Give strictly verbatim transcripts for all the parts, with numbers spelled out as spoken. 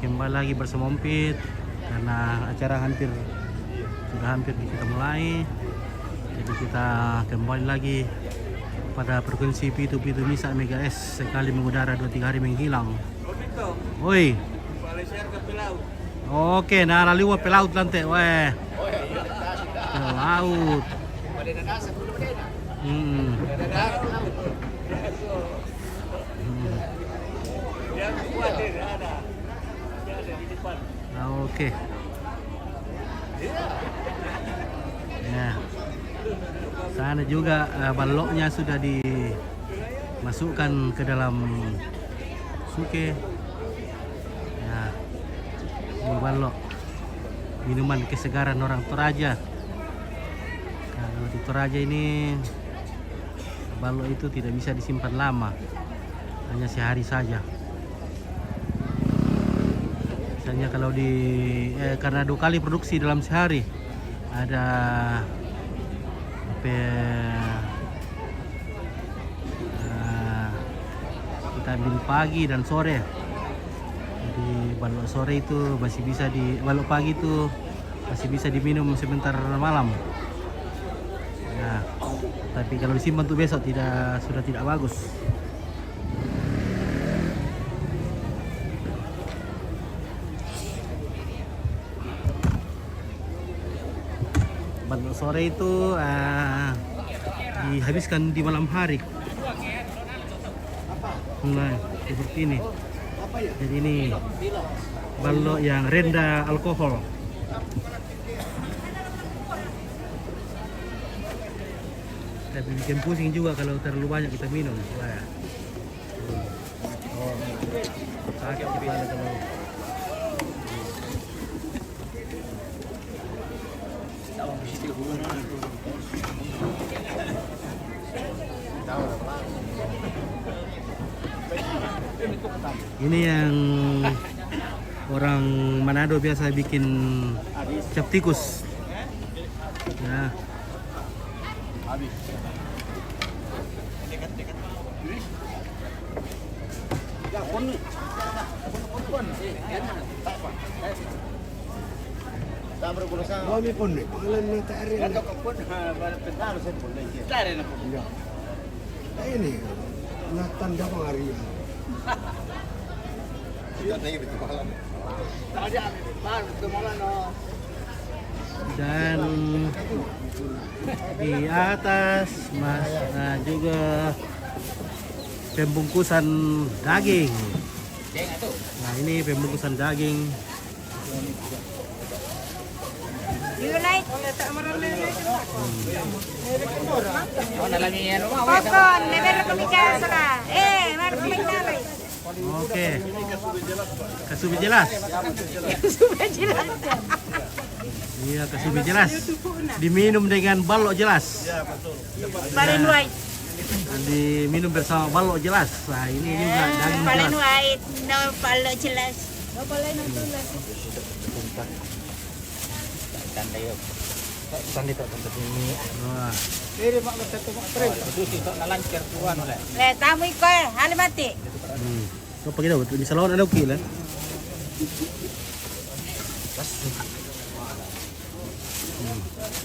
Kembali lagi bersama Ompit karena acara hampir, sudah hampir kita mulai. Jadi kita kembali lagi pada frekuensi pitu pitu misa megahertz, sekali mengudara, dua tiga hari menghilang. Oi. Oke, nah, lalu pelaut lantai, weh. Pelaut. Hmm. Hmm. Ah, oke. Ya. Sana juga, eh, baloknya sudah dimasukkan ke dalam suke. Ya. Ini balok. Minuman kesegaran orang Toraja. Kalau di Toraja ini, balok itu tidak bisa disimpan lama, hanya sehari saja. Misalnya kalau di, eh, karena dua kali produksi dalam sehari, ada pe-, eh, kita ambil pagi dan sore. Jadi balok sore itu masih bisa di, balok pagi itu masih bisa diminum sebentar malam. Nah, tapi kalau disimpan tuh besok tidak, sudah tidak bagus. Balok sore itu, eh, dihabiskan di malam hari. Nah, seperti ini. Jadi ini balok yang rendah alkohol. Tapi bikin pusing juga kalau terlalu banyak kita minum. Wah. Oh. Sakit kepala kalau. Ini yang orang Manado biasa bikin cap tikus. Ya. Kami pun ni, pangalan na tare na. Tare na pun. Ya. Ini, natanda pangarian. Dan di atas, Mas, nah, juga pembungkusan daging. Nah, ini pembungkusan daging. Popcorn, beber ko mi kasa ka. Eh, mar ko mi nalai. Oke. Kasube jelas. Kasube jelas. Iya, kasube jelas. Diminum dengan balok jelas. Palen white. Diminum bersama balok jelas. Nah, ini juga daging jelas. Palen white, no balok jelas. No palen itu lagi. Tanda yuk. Tanda itu, tanda ini. Wah. Ini, Mak, satu, Mak, terus. Itu sih, sok nalancar tuan oleh. Le, tamu iko, eh, hali mati. Hmm. Kau pakai dapat, bisa lawan ada oke lah.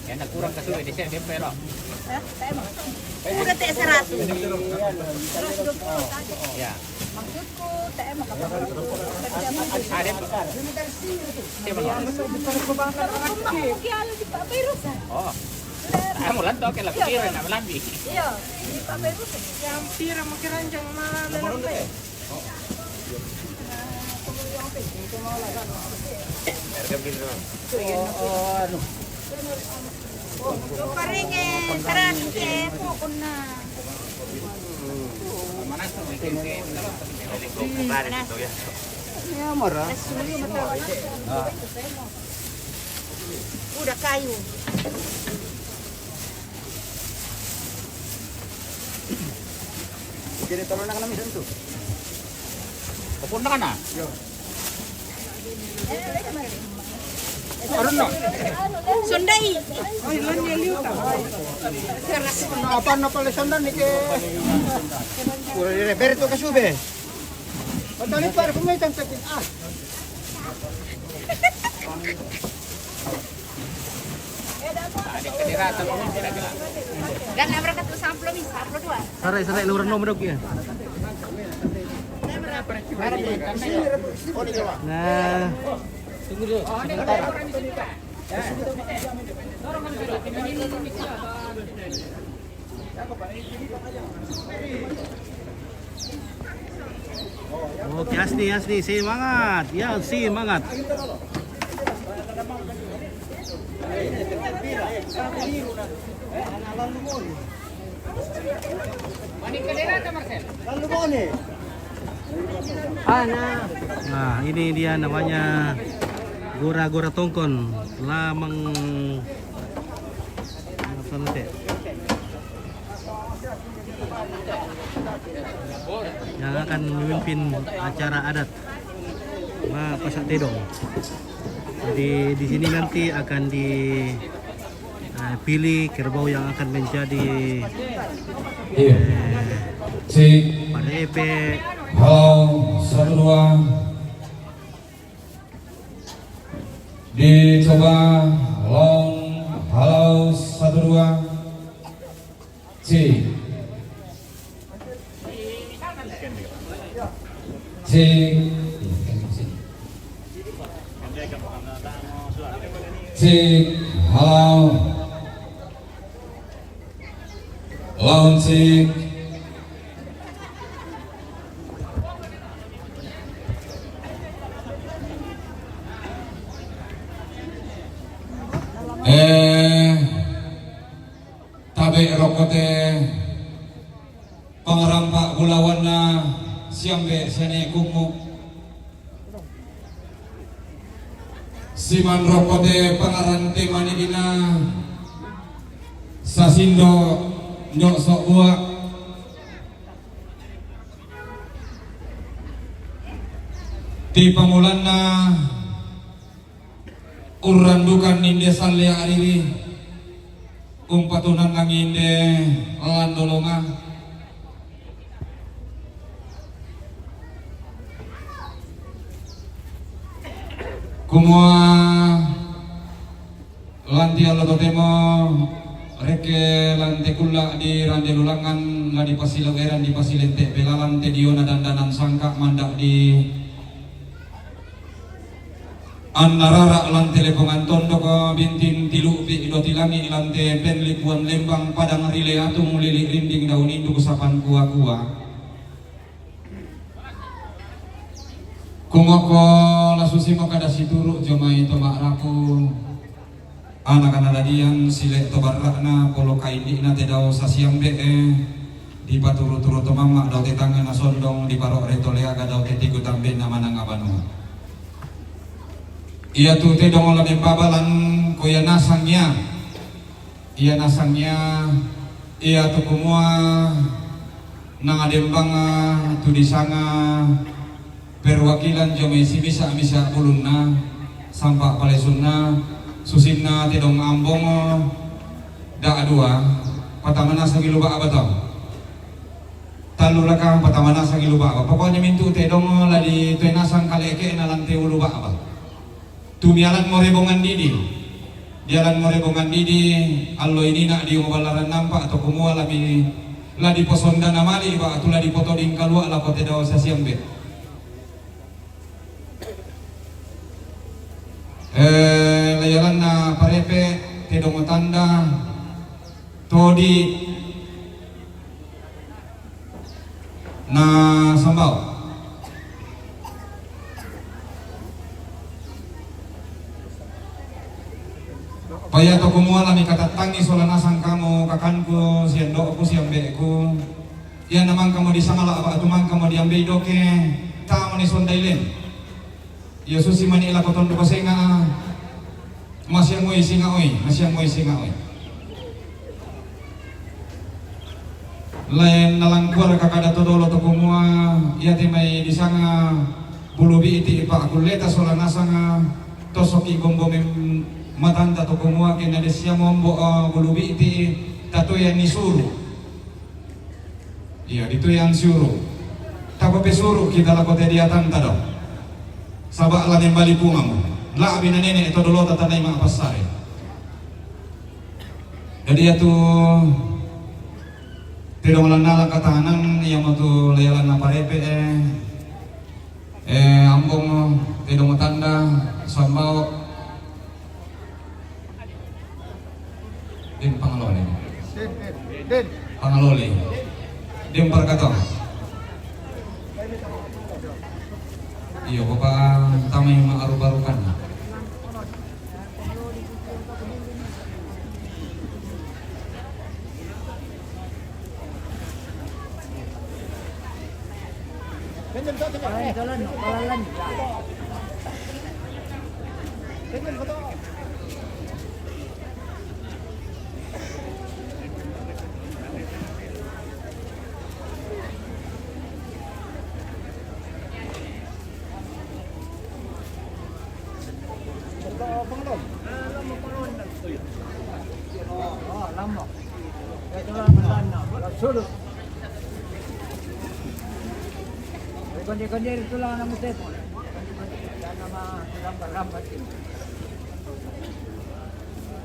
Yang kurang kasih di sini, dia pelok. Hah? Saya mau. Udah teh seratus. Seratus dua puluh saja. Ya. Maksudku, T M apa? Ada. Siapa? Mungkin ada di Pak Virus. Oh. Saya mau lantok ke lah, pikiran nak melambi. Iya, di Pak Virus. Yang pira mungkin ranjang malah. Harga berapa? Oh, oh, anu. Paringi seratus ribu ko na. Mana? Ya, murah. Udah kayu. Jadi tolong nak kena misan tu. Apa nak kena? Yo. Arun no. Sundai. Ay, lan niya liyo ta. Apa na pala sandal ni ke? Pura dire, pero to kasube. Matali pa rin kung may tangkapin. Ah. Dan yang berangkat tu samplo ni, samplo dua. Sarai, sarai, lurah nom dok ya. Nah. Tunggu dulu. Oke, Asni, Asni, semangat. Ya, semangat. Nah, ini dia namanya gora-gora tongkon. Lamang apa nanti? Yang akan memimpin acara adat, Ma Pasak Tedong. Jadi di sini nanti akan di, eh, pilih kerbau yang akan menjadi, iya, eh, si parepe. Halo, satu dua. Dicoba long, halo, satu dua. Cik. Cik. Cik. Halo. Long, cik. Eh, tabe' rokko te pangarampa' bulawanna Siambe' Siane Kummu'. Siman rokko te pangarante mani'ina Sasindo Nyo' So'bua'. Ti pamulanna Urrandukan inde salle a'riri, umpatunannangi inde landolonga. Kumua lanti allo totemo rekke lante kulla' di rande lulangngan la dipasilau erang dipasilente' belalan te diona dandanan sangka' manda' di Anna rara' lante lepongan tondok, binting tilu'pi' do tilangi' lante penlipuan lembang padang rile atung lili' rinding daun induk sapan kua-kua. Kungokko la susimo kada situru' jomai to ma'rapu. Ana-kana dadian sile' to barra'na polo kaindi'na te dao sasiambe'e, dipaturu-turu to mamma' dao te tangnga nasondong, diparo're to leaga dao te tiku tambenna manang abanua. Iatu tedong la membabalan ko ia nasang ia, ia nasang ia, iatu kumua nangadembang tu disanga perwakilan jomai simisa-misa bulunna, sampa palesunna, susinna tedong ambong, da dua, patama nasangi lu ba'ba to. Tallu raka patama nasangi lu ba'ba. Pokoknya mintu tedong la di toe nasang kaleke'na lante ulu ba'ba. Tu mialan more bongan didi. Dialan more bongan didi, allo inina di umaballaran nampa to kumua la mi, la diposondana mali ba'tu la dipotoding kalua' lako te dao sasiambe'. Eh, layalanna parepe, tedong tanda, todi, na sambao. Paya to kumua la mikatattangi sola nasang kamu kakanku, siando'ku, siambe'ku. Ia namangkamo disangala' ba'tu mangkamo diambei doke, tamo ni sondai len. Ia susi mani lako tondok senga', masiang oi singa' oi, masiang oi singa' oi. Lain nalangkuar kakada to dolo to kumua, ia te mai disanga bulu bi'ti' pa kulleta sola nasanga, tosoki gombo mem-, matanta to kumua, kena desia mombo, eh, bulu bi'ti' tatoyan ni suru. Iya, ditu yang suru. Tapapesuru kita lako te diatanta do. Saba' la membali pungamu. La'bi na nene' to dolota tanai ma'passare. Jadi iatu te dongolanna la katahanan, iamotu layalanna parepe', eh, eh, ambong, te dongo tanda, sambao, Dim Pangaloli. Din, din, din. Pangaloli. Dim Parkatong. Iyo, Bapak tamai ma'arupa-rupanna.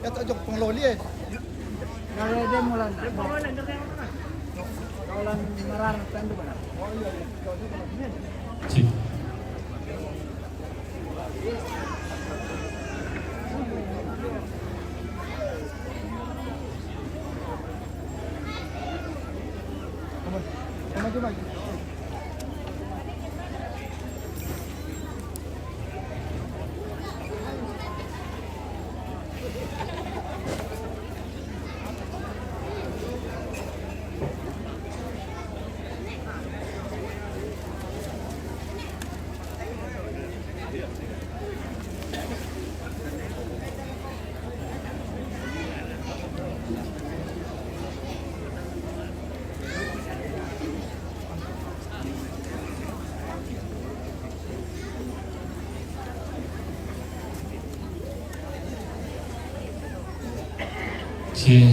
Iya, tak jok pengelola, eh. Kalau dia mula nak. Kalau merah tentu benar. Sip. Sì.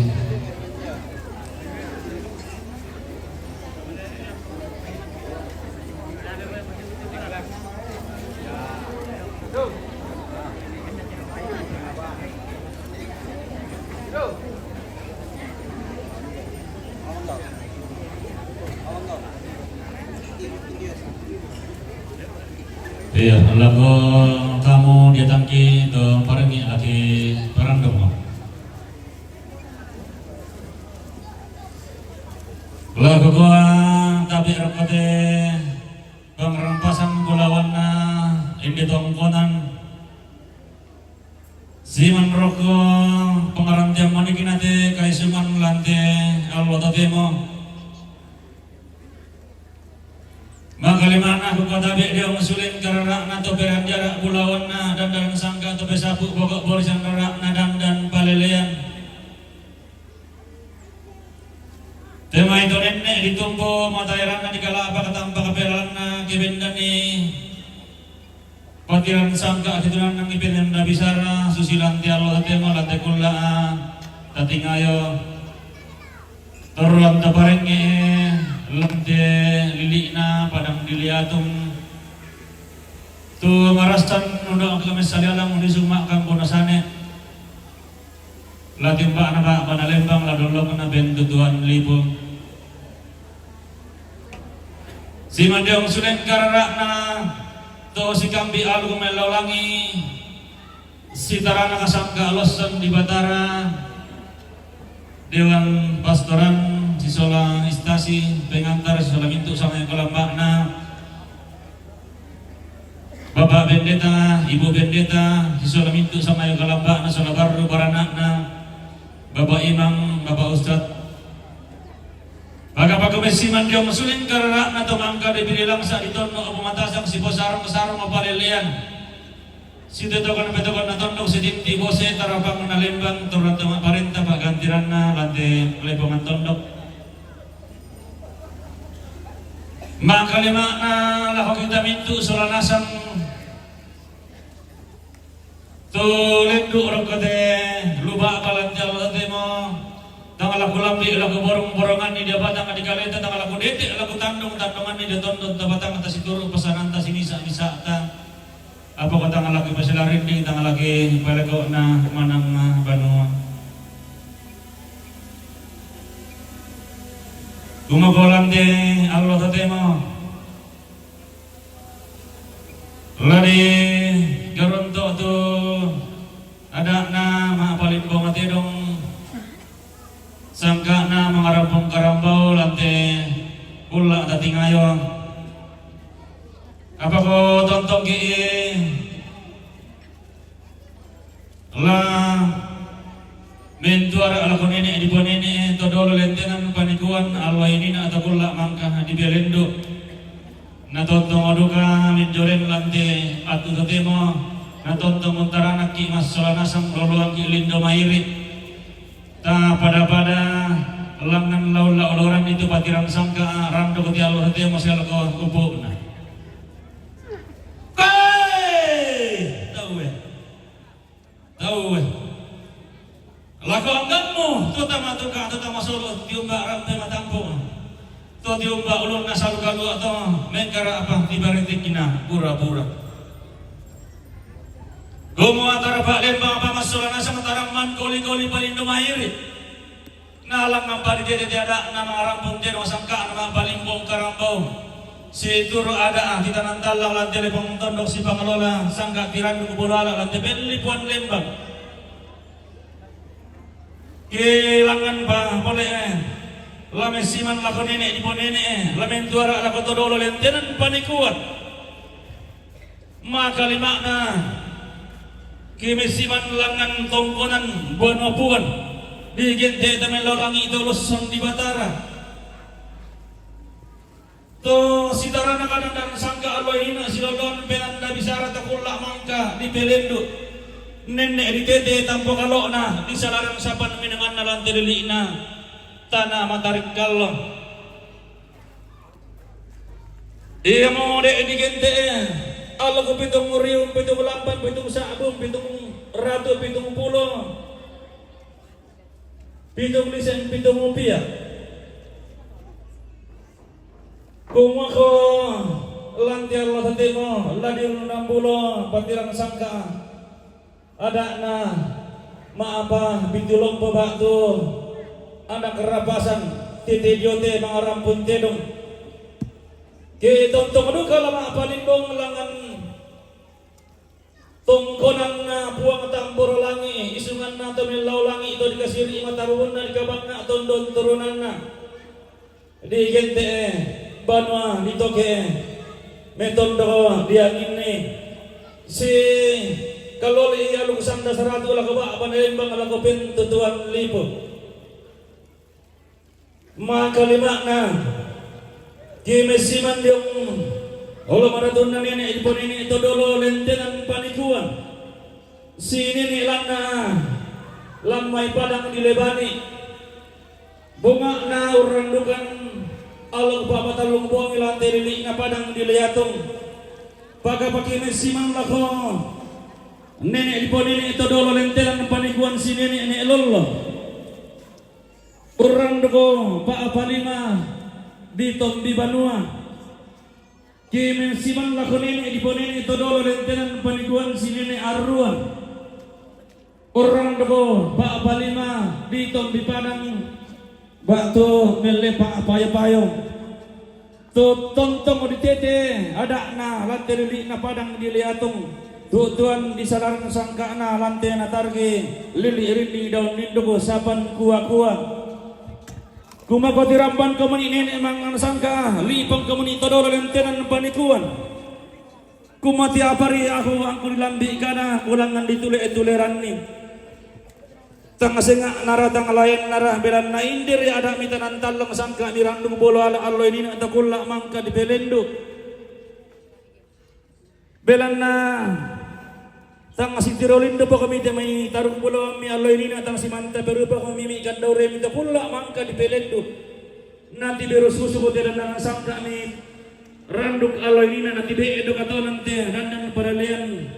Iya, lako kamu diatangki to parengngi laki parandung. Lako kua tapi rokkote pangerampasan bulawanna indi tongkonan. Siman rokko pangaranteang maniki nate kaisungan lante allo totemo. Makalimana ku katabe diong suling karara'na to peranjara bulawanna dandan sangka to pesapu pokok borisan rara'na dandan palelean. Temai to nenne' ditumpo mataeranna di kalapa katampa kapelalanna kebendani. Patiran sangka kitunanna ipeten da bisara susi lante allo totemo lante kulla'a tatingayo. Torroan taparengnge lante lili'na padang diliatung. Tu marassan nuno kami salialang unisung makkang bonasane. La timba'na Pak Bana Lembang, la dollokna bentutuan lipu. Simandiong suleng karara'na to sikambi alu mellau langi sitarana kasangka lossen di Batara Dewan Pastoran sisola istasi pengantar sisola mintu sama yang kalambakna. Bapak Pendeta, Ibu Pendeta, sisola mintu sama yang kalambakna sola barru baranakna, Bapak Imam, Bapak Ustad. Pagapako messi mandiong suling karara'na to mangka dipilih langsa ditonno apa matasang siposarong-sarong apa lelean. Sitetokan petokon na tondok sitinti bose tarapang na lembang torang tama parenta paggantiranna lante lepongan tondok. Makalima'na lako kita mintu sola nasang tu lendu rokko te luba' palanjal temo. Tangala kulambi lako borong-boronganni dia batang di kaleta, tangala kudete lako tandong-tandonganni dia tondong tabatang tasituru pasananta sinisa-nisata. Poko tang lagi pasilari di tang lagi peleko'na manang banua. Kumakolan di Allah tatemo. Ladi garonto tu ada'na ma'palimbong tedong. Sangka'na mangarampung karambau lante kulla' tatingayo. Apa ko tontongki' la mentuara' lako nene' diponene' to dolo lentenan panikuan allo inina to kulla' mangka dipelendu'. Natontong duka menjoren lante attu totemo, natontong untaranakki' massola nasang loloangki' lindo mairi'. Ta pada-pada langngan laola oloran itu patirang sangka randuk ti allo totemo selko upu'na. Kai! Tauwe. Tauwe. Lako anggammu, tu tamatuka, tu tamasolo, tiumba rampe matampu. Tu tiumba ulunna salu kalua' to, mengkara apa, tibaritikina, pura-pura. Gomo atara pa'lemba apa massola nasang taramman koli-koli palindo mairi'. Nalang nampa ditete ada'na mangarampung tedong sangka'na ma'palimbong karambau. Situru' ada'a titanang tallang lan telepon tondok sipangelola sangka' tiranduk bolo ala lan tepelli puan lembang. Kelangan pa pole, eh. La messiman lako nene' diponene', eh. La mentuara' lako to dolo lentenan panikuan. Maka lima'na, kemessiman langngan tongkonan banua puan, digente' tamello langi' to lossong di Batara. To sitarana kadang dan sangka allo inina silolon penanda bisara takulla' mangka dipelendu'. Nenne' ditete tampo kalo'na, disalarang sapan minanganna lan telili'na tana matarik kallo. Iamo de' digente'e, allo ku pitung riung, pitung lampan, pitung sa'bung, pitung ratu, pitung pulo, pitung lisen, pitung upia. Kumuako lanti allo tatemo, la diulunang bulo, patirang sangka. Ada'na ma'apa bintu lompo ba'tu anak rapasan tete diote mangarampun tedong. Ke tontong duka la ma'palimbong langngan tongkonanna Puang Tamboro Langi', isunganna to mellau langi' to dikasiri' mata bubunna dikabangnga tondon turunanna. Digente'e banua ditoke'e, metondoko dianginni, si kaloli aluk sanda saratu lako ba'bana lembang lako pentutuan lipu. Maka lima'na, kimessiman diong olo maratunna nene' diponene' to dolo lentenan panikuan. Si nene' lanna lammai padang di Lebani. Bunga'na urrandukan allo pa'patallung bongi lante lili'na padang di Leatung. Pakapakimessiman lako nene' diponene' to dolo lentenan panikuan si nene' ne' lollo. Urranduko pa'palima di tombi banua. Kimessiman lako nene' diponene' to dolo lentenan panikuan si nene' arruan. Urranduko pa'palima di tombi padang ba'tu melle pa'payo-payo. Tu tontong ditete ada'na lante lili'na padang di Leatung. Tu'tuan disalarang sangka'na lante natargi lili' rinni daun ninduk sapan kua-kua. Kumakuati ramban komuni nene' mangngan sangka, lipang komuni to dolo lentenan panikuan. Kumati apari aku angku dilambi' kana kulangan ditule-tuleranni. Tang senga' nara tang laen nara belanna indiri ada' mita nantallong sangka mirandung bolo ala allo inina takulla' mangka dipelendu'. Belanna tang sitiro lindo poko mite mai tarung bolo mi allo inina tang simanta perupa ko mimi kandaure mita kulla' mangka dipelendu'. Natiberu susu ko telanang sangka mi randuk allo inina natibe'e do katonan te dandan paralean.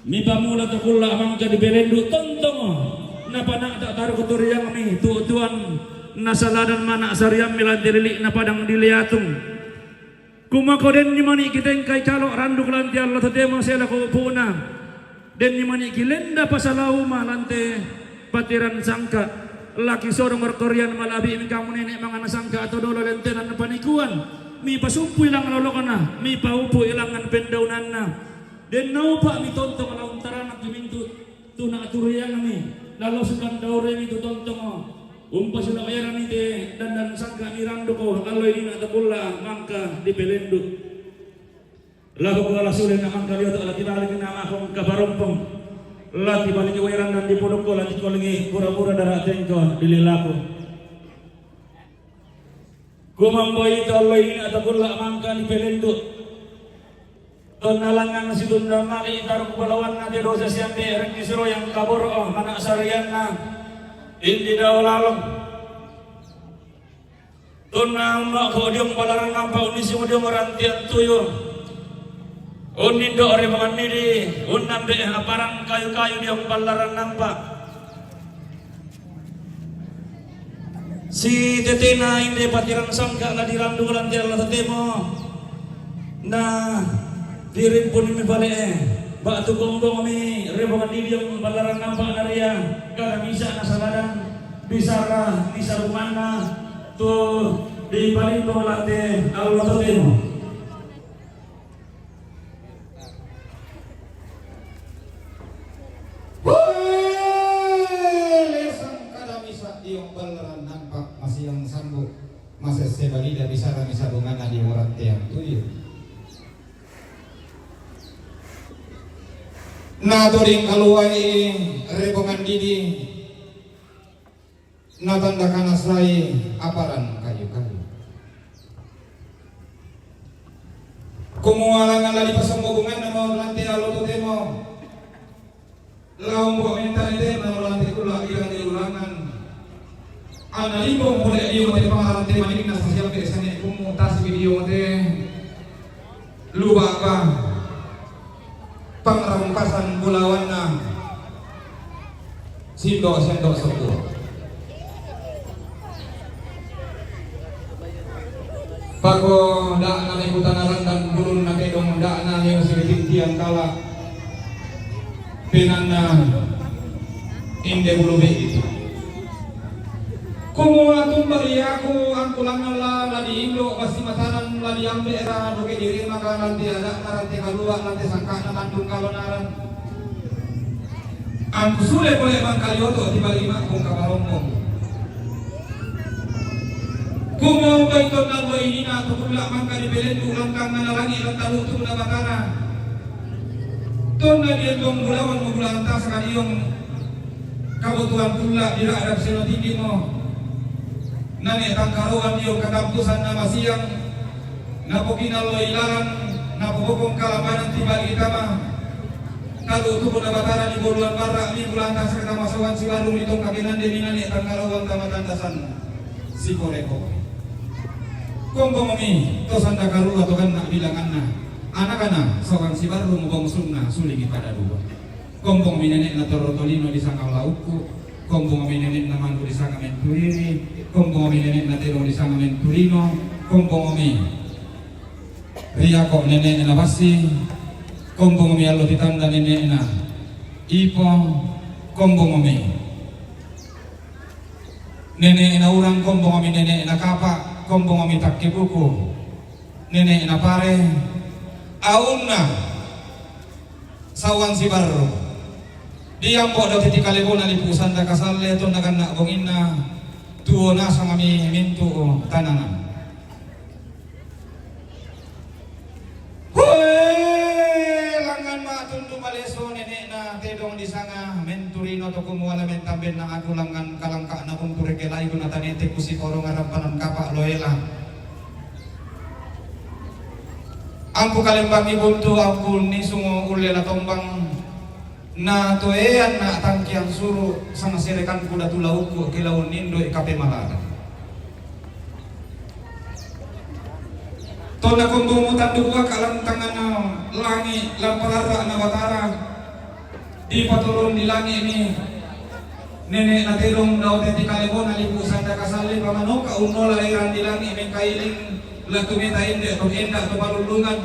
Mipamula takulla' mangka dipelendu' tontongo. Napana' ta'taru ko toriang mi tu'tuan nasaladan mana' sariammi lante lili'na padang di Leatung. Kumako denni mani' kitengkai calo' randuk lan te allo totemo sae lako upu'na. Denni mani' kilenda pasalauma lan te patiran sangka'. Laki sodong orkorian mala'bi'mi kamu nene' mangana sangka' atau dolo lentenan panikuan. Mipasumpui langngan lolokna, mipaupu' langngan pendaunanna. Den naupa' mitontong laung taranak mintu' tu na'turianmi, lalosukan dauremi tu tontongo. Umpasila' oyaranni te dandan sangka' miranduko, allo inina' to kulla' mangka dipelendu'. Lako kuala sule na mangka liyo to lati balik na makong kaparompong. Lati balik wayaran dan dipodokko lati kolingi pura-pura dara tengko dililako. Kumamboi to allo inina' to kulla' mangka dipelendu'. Tonna langngan situndang mali' taruk balawanna te dosa siande rengngi siroyang kaboro'o mana' sarianna indi dao lalong. Tonna unnoko diong ballaran nampa' unnisi diong rantian tuyu. Unnindo' ri mangannidi unnambe' aparang kayu-kayu diong ballaran nampa'. Sitetena inde patiran sangka' la dirandu lan te allo totemo. Na dirimpunmi pale'e ba'tu kombongmi rebongan didiong ballaran nampa' naria kada misa' nasaladan bisara misabunganna tu dipalimbong lan te allo totemo. Wee, lesang kada misa' diong ballaran nampa' masiang sambu', masesse balida bisara misabunganna diong ranteang tuyu. Na toding kaluai rebongan didi. Natanda kanasai aparan kayu-kayu. Kumua langngan la dipasombo bunganna mao lan te allo totemo. Laombo mentari te mao lan te kulla' bilang di ulangan. Anna limbong pole dio te pangaran te manikna sasiampe sane kumu tasbi dio te. Luba'pa pangrampasan bulawanna sindo-sendo sokko. Pako da'na mekutana randan bulunna kedong da'na meo sibiting tiang kala penanna inde bulu be'i. Kumua tumba ri aku angkulangngan la, la diindo' bassi mataran la diambe'ra, doge dirima ka lan te ada'na rante kalua' lan te sangka'na tandung kalonaran. Angku sule pole mangkalioto tiba lima kong kaparompong. Kumua umbai tonna allo inina to kulla' mangka dipelendu' langkangnga na langi' lan talu'tuna Batara. Tonna diendong bulawan mo bulaan tasa kadiong. Kabutuhan kulla' dira'dap seno tindimo. Nane' tangkaroan dio katampusan na masiang, napokinallo ilalang, napobokong kalambanan tibali tama. Talu' tubu na Batara di boluan barra' mi bulanta sakata masowan sibarung ditong kakenande mi nane' tangkaroan tama tandasan sikoreko. Kombomomi to sanda karua to ganna' bilanganna. Anakana sowan sibarung bongsunna sulingi pada dua. Kombong mi nene'na Torro Tolino disanga Laukku, kombong mi nene'na Mangku disanga Menturiri, kombong mi nene'na Tedong disanga Menturino, kombong mi Riako nene'na Bassi, kombong mi Allo Titanda nene'na Ipo, kombong mi nene'na Urang, kombong mi nene'na Kapa, kombong mi Takkebuku, nene'na Pare, aunna Sawang Sibarru. Diambo' dao titi kalebona lipu sanda kasalle tonna ganna' bonginna tuo nasangami mintu' tanana. Hoe, langngan ma'tundu maleso nene'na Tedong disanga Menturino to kumuala mentambenna aku langngan kalangka'na buntu rekelaiku natanete kusikorong arampanan kapa' loela. Angku kalembangi buntu angku nisungo ulle la tombang. Na toeanna tangkiang suru' sangserekanku datu laukku kilaun nindoi kape malada. Tonna kombong mutanduk waka lantangan langi' lampalarra na Batara. Dipatolong di langi' mi nene'na Tedong dao teti kalebona lipu sanda kasalle pamanoka unnola eran di langi' mengkailing. La tumeta ende' to enda' to palullungan,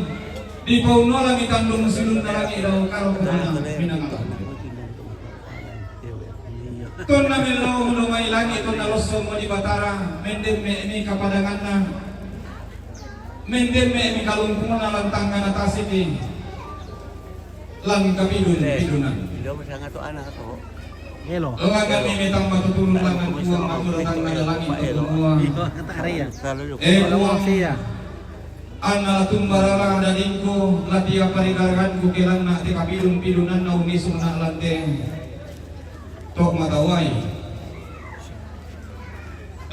dipaunnola mitandung silunna langi' dao karo minangala. Tonna mellau lo mai langi' tonna lossong mo di Batara, mendemme'mi kapadanganna, mendemme'mi kalungkungna lan tangngana tasiki. Lan kapidun-pidunan. Elo. Langanni metang matutulung langan Puang Matua tangngana langi' to kumua. Iyo, ketara iya. Eh, Puang, anna la tumbarala dadingku, la tiapari garaganku kelanna te kapidun-pidunanna unnisungna lan te to' matauai.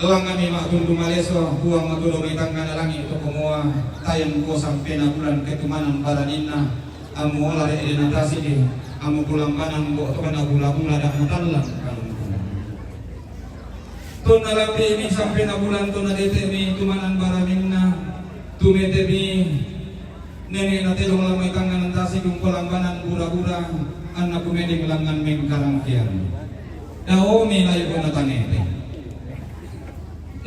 Langanni ma'tundu maleso, Puang Matua dao mai tangngana langi' to kumua, taengko sampena bulan ketumanan baraninna, ammola re'de natasiki, ammo kulambanang bo'tona bula-bula da' natallang kalungkung. Tonna lambi'mi sampena bulan tonna dete'mi tumanan baraninna, tumete'mi Nene'na tedong lan mai tangngana tasiki, kulambanang bura-bura, anna kumedeng langngan mengkarangkean. Daomi laibona tanete.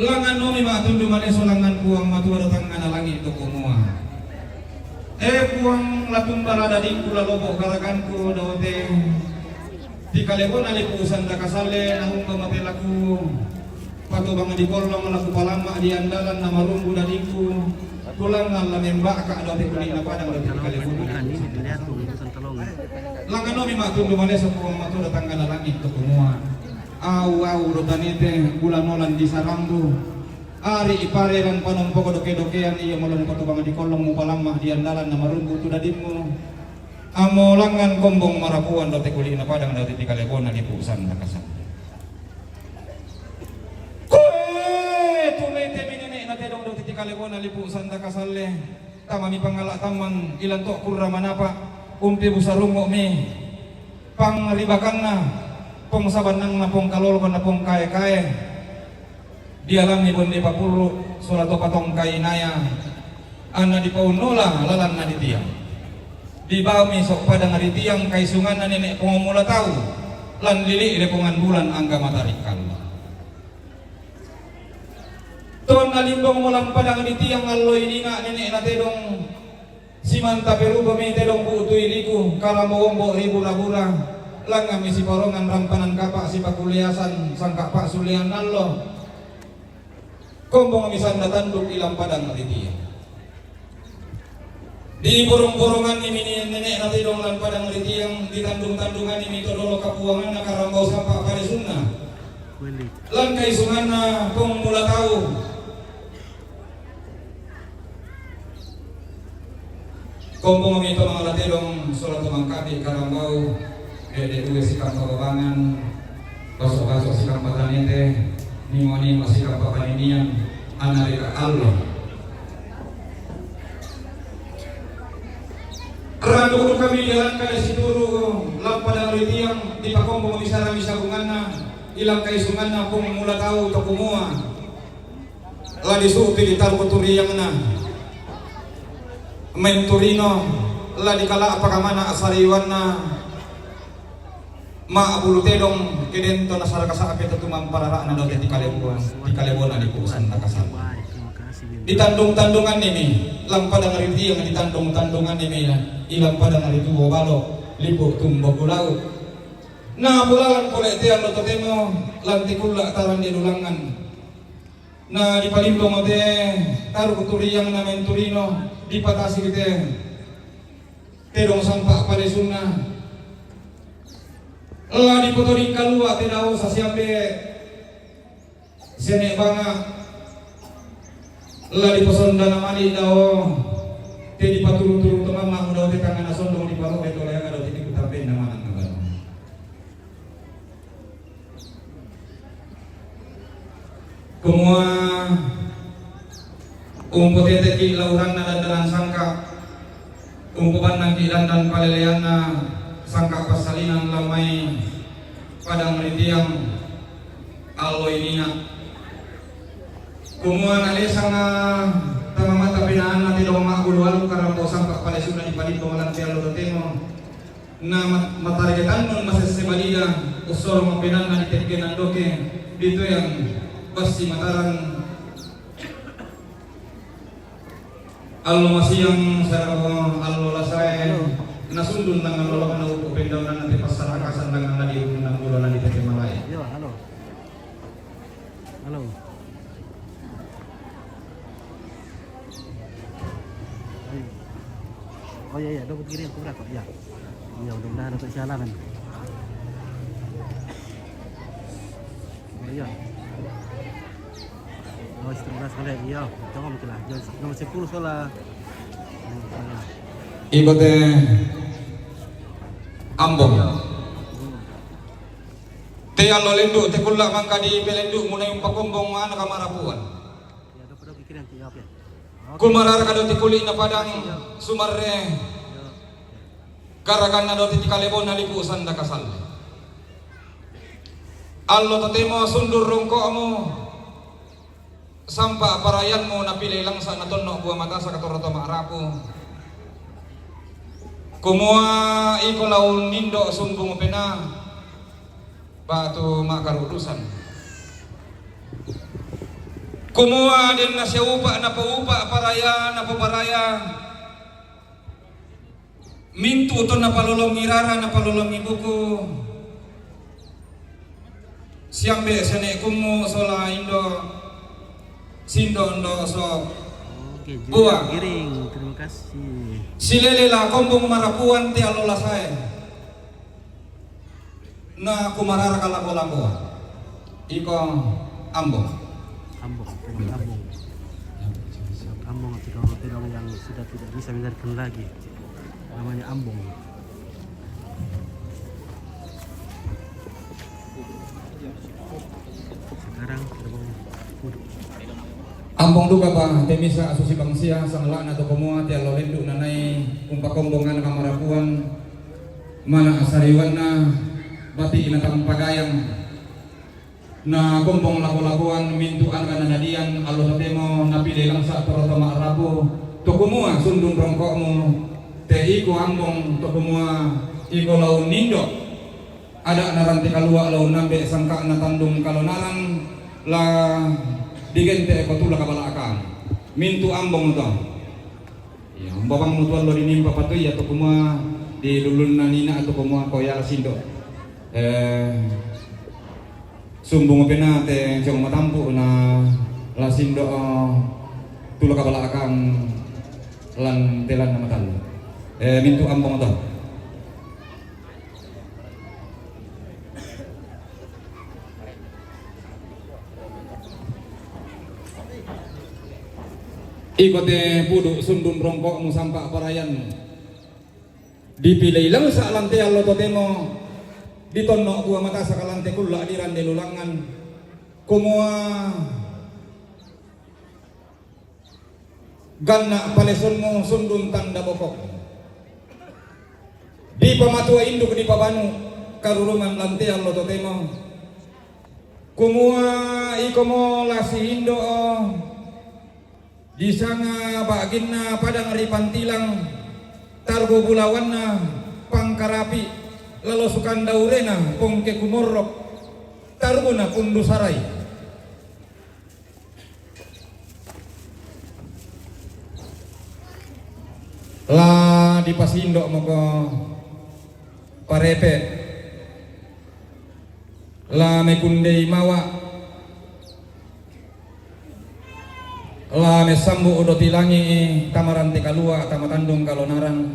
Langannomi ma'tundu maleso langngan Puang Matua dao tangngana langi' to kumua. Eh, Puang, la tumbara dadingku, la lobo' garaganku dao te. Tikalebona lipu' sanda kasalle, naumba mate laku patobang di kollong, la kupalamma di andalan, na marumbu dadingku, kulangngan la memba'ka dao te kuli'na padang dao te tikalebona. Langannomi ma'tundu maleso Puang Matua dao tangngana langi' to kumua. Au-au dao tanete, bula nolan di sarambu. Ari' ipare lan panompoko doke-dokean, iya molon patobang di kollong, mupalamma di andalan, na marumbu tu dadimmu. Ammo langngan kombong marapuan dao te kuli'na padang dao te tikalebona lipu' sanda kasalle. Koe, tumete'mi nene'na tedong dao te tikalebona lipu' sanda kasalle. Tamami pangala' tammang ilan to' kurra manapa', umpebu sarungo'mi pangribakanna, pong sabannangna, pong kalolokonna, pong kae-kae. Dialammi bonde papurru', sola to patongkai naya, anna dipaunnola lalanna di tiang. Dibaumi so' padang ri tiang kaisunganna nene' pongommula tau, lan lili' lepongan bulan angga matarikkalla. Tonna limbongmo lan padang ri tiang allo ininga' nene'na tedong, Simanta perubami tedong bu'tu iliku, karambau ombo' ri bura-bura, langnganmi siparongan rampanan kapa' sipakuliasan sangka' pa'sullean allo. Kombongmi sanda tanduk ilan padang ri tiang. Diborong-borongannimi nene'na tedong lan padang ri tiang, ditandung-tandungannimi to dolo kapuanganna karambau sampa' paresunna. Lan kaisunganna pong mula tau. Kombongmi to mangala tedong sola to mangkapi karambau, dede due sikampa babangan, baso-baso sikampa tanete, nimo-nimo sikampa paninian, anarika allo. Randu kami jalan kada situru, lampa dan ritiang, dipakombongmi sarami sabunganna, ilang kaisunganna pong mula tau to kumua. La disu'pi ditaru' turiangna. Menturino, la dikala'pa kamana' sariwanna. Ma'bulu tedong, kedento nasara kasa'pe to tumampa rara'na dao te tikalebuan, tikalebona lipu' sanda kasalle. Ditandung-tandungannimi, lampa dangari tiang ditandung-tandungannimi, ilampa dangari tuo balo, lipu' tumbo kulau. Na bulalan pole' te allo totemo, lan tikulla' tarang dilulangan. Na dipalimbong te taru' turiangna menturino, dipatasi te tedong sampa' palesunna. La dipotoding kalua' te dao sasiambe sene' banga'. La diposondana mali' dao te dipaturu-turu to mamma' dao te tangngana sondong diparo'de toleanga dao te dikutampenna manang na bano. Kumua umpoteteki' lauranna dandanan sangka', umpobannangki' dandan paleleanna sangka' passalinan lao mai padang ritiang allo ininga'. Kumua nalesanga tama mata penaanna tedong ma'bulu aluk karambau sampa' palesunna dipalimbong lan te allo totemo. Na ma-, matareke tannun masesse malida, ussoro mapenanna ditekke nandoke, ditoyang bassi Mataram. Allo masiang sararo allo lasae, nasundun nang allo lokna upu pendaunanna te passarakasan nang nadi upu nang bulo nadi te malae. Yo, halo. Halo. Ayo. Oh iya, iya, dapat kiri yang kurang kok, iya. Iya, mudah-mudahan dapat sialangan. Oh iya. Oh, setengah sekali, iya. Jangan mungkin lah. Jangan, nomor sepuluh salah. Iko te Ambong. Te allo lendu' te kulla' mangka dipelendu' munai umpakombong ana' kamarapuan. Iya, dapat, dapat kiri nanti, ya, oke. Oke. Kumararaka doti kuli'na padang sumarre, garaganna doti tikalebona lipu sanda kasalle. Allo totemo sundun rongko'mu, sampa parayanmu napilei langsa natonno bua matasa katoro to ma'rapu. Kumua iko la unnindo sumbung penaa, batu ma'karudusan. Kumua denna siupa napoupa paraya napoparaya. Mintu' to napalolongi rara, napalolongi buku. Siambe' sene' kummu sola indo', sindo' ndo so. Oke, bua. Giring, terima kasih. Silele la kombong marapuan te allo lasae. Na kumararaka lako-lakoa. Iko Ambong. Ambong, Ambong. Ambong, tukang, tukang yang sudah tidak bisa melarikan lagi. Namanya Ambong. Sekarang kita mau duduk. Ambong duka pa te misa' susi bangsia, sangla'na to kumua te allo lendu' nanai umpakombong ana' kamarapuan. Mana' sariwanna bati' na tampagayang na kombong lako-lakoan mintu' ana' kananadian allo totemo napile langsa' toro to ma'rapu, to kumua sundun rongko'mu te iko Ambong, to kumua iko la unnindo' ada'na rante kalua' la unnambe' sangka'na tandung kalonarang la digente'ko tula kabala'akang mintu' Ambong to. Iya, umpamang mutual lo dinimpa patu iya to kumua di lulunna nina' to kumua ko iya la sindo'. Eh, sumbung penaa te jong matampu' na la sindo', eh, tula kabala'akang lan telanna matallu. Eh, mintu' Ambong to. Iko te pudu' sundun rongko'mu sampa parayanmu. Dipilei langsa' lan te allo totemo ditonno bua matasa kalante kulla' dirande lulangngan. Kumua ganna' palesonmu sundun tanda bokok. Dipamatua induk dipabanu karurungan lan te allo totemo. Kumua ikomo la siindo'o disanga ba'ginna padang ri Pantilang, targu bulawanna Pangkarapi', lalo Sukandaurena Pongke Kumorrok, targuna Pundu Sarai. La dipasindo' moko parepe', la mekundei mawa', la messambu' doti langi'i tama rante kalua' tama tandung kalonarang.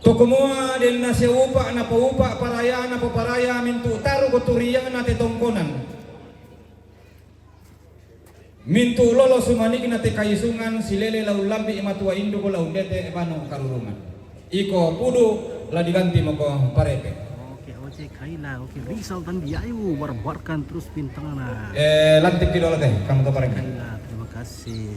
To kumua denna siupa napoupa paraya napoparaya mintu' taru' koturiangna te tongkonan. Mintu' lolo sumanikna te kaisungan silele la ullambi' matua induk la undete banu karurungan. Iko pudu' la diganti moko parepe'. Oke, oke, Kaila. Oke, Rizal Tandiayu, warbarkan terus bintangna. Eh, lantik ki dolo te, kamu to parepe'. Kaila, terima kasih.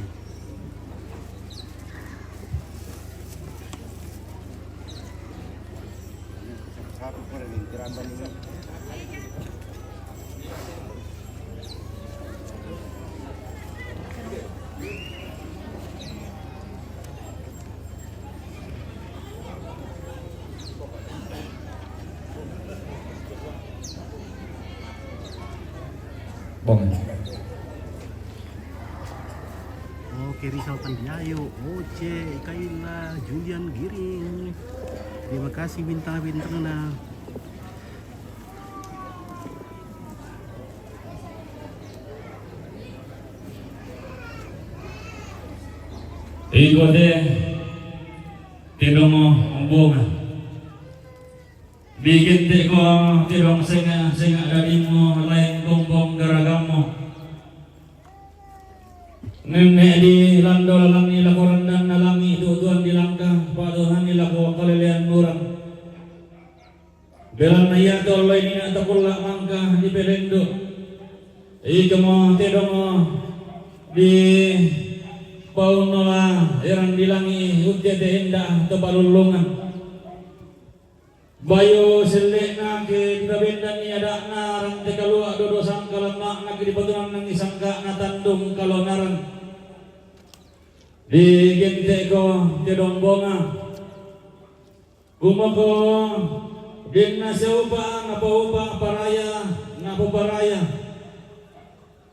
Bong. Keri Saltan Jayo, Oce, Kaila, Julian Giring. Terima kasih bintang-bintangna. Iko te, tedong bonga. Digenteko tedong senga, senga dadimmu, laing gombong garagammu. Nenne' dilando lalangi lako randanna langi', tu'tuan dilangka, pa'dohani lako kalelean urang. Belanna iate allo inina takulla' mangka dipelendo'. Ikomo tedongo dipaunnola erang dilangi' uttete enda' to palullungan. Bayu selle'na ke dipabendanni ada'na rante kalua' dodo sangka lamma'na ke dipatunannangi sangka'na tandung kalonarang. Digente'ko tedong bonga. Umako denna seupa' napaupa' paraya, napoparaya.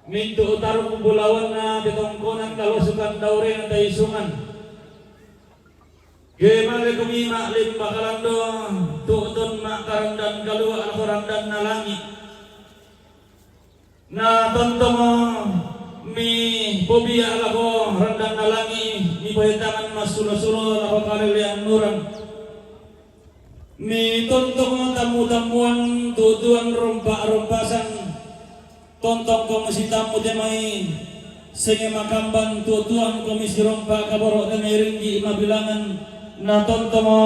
Mintu' tarung bulawanna tetongkonan kalosukan daurena taisungan. Ke malekomi ma'limba kalando, tu'tun ma'karandan kalua' lako randanna langi'. Na tontongo mi pobia' lako randanna langi', mi pohetangan massulo-sulo lako kalelean urang. Mi tontongo tammu-tammuan tu'tuan rompa'-rompasan. Tontongko musitammu te mai senge makamban, tu'tuangko misirompa' kaboro' te mai ringgi' mabilangan, na tontongo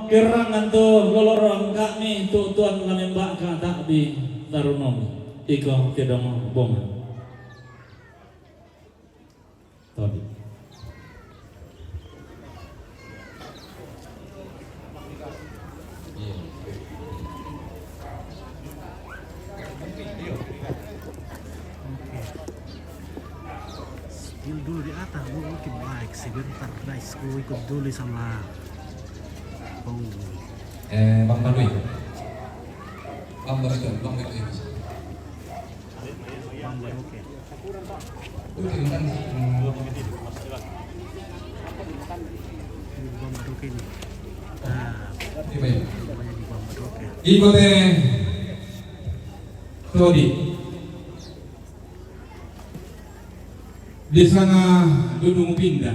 kerrangan tu loloro angka'mi, tu'tuan la memba'ka ta'bi tarunomu. Iko tedong bonga. Todi. Spill dulu di atas, bu, mungkin baik sebentar, guys. Ku ikut dulu sama Bang. Eh, Bang Badui. Bang Badui, Bang Badui. Bang Badui, oke. Iko te todi disanga dudung pinda.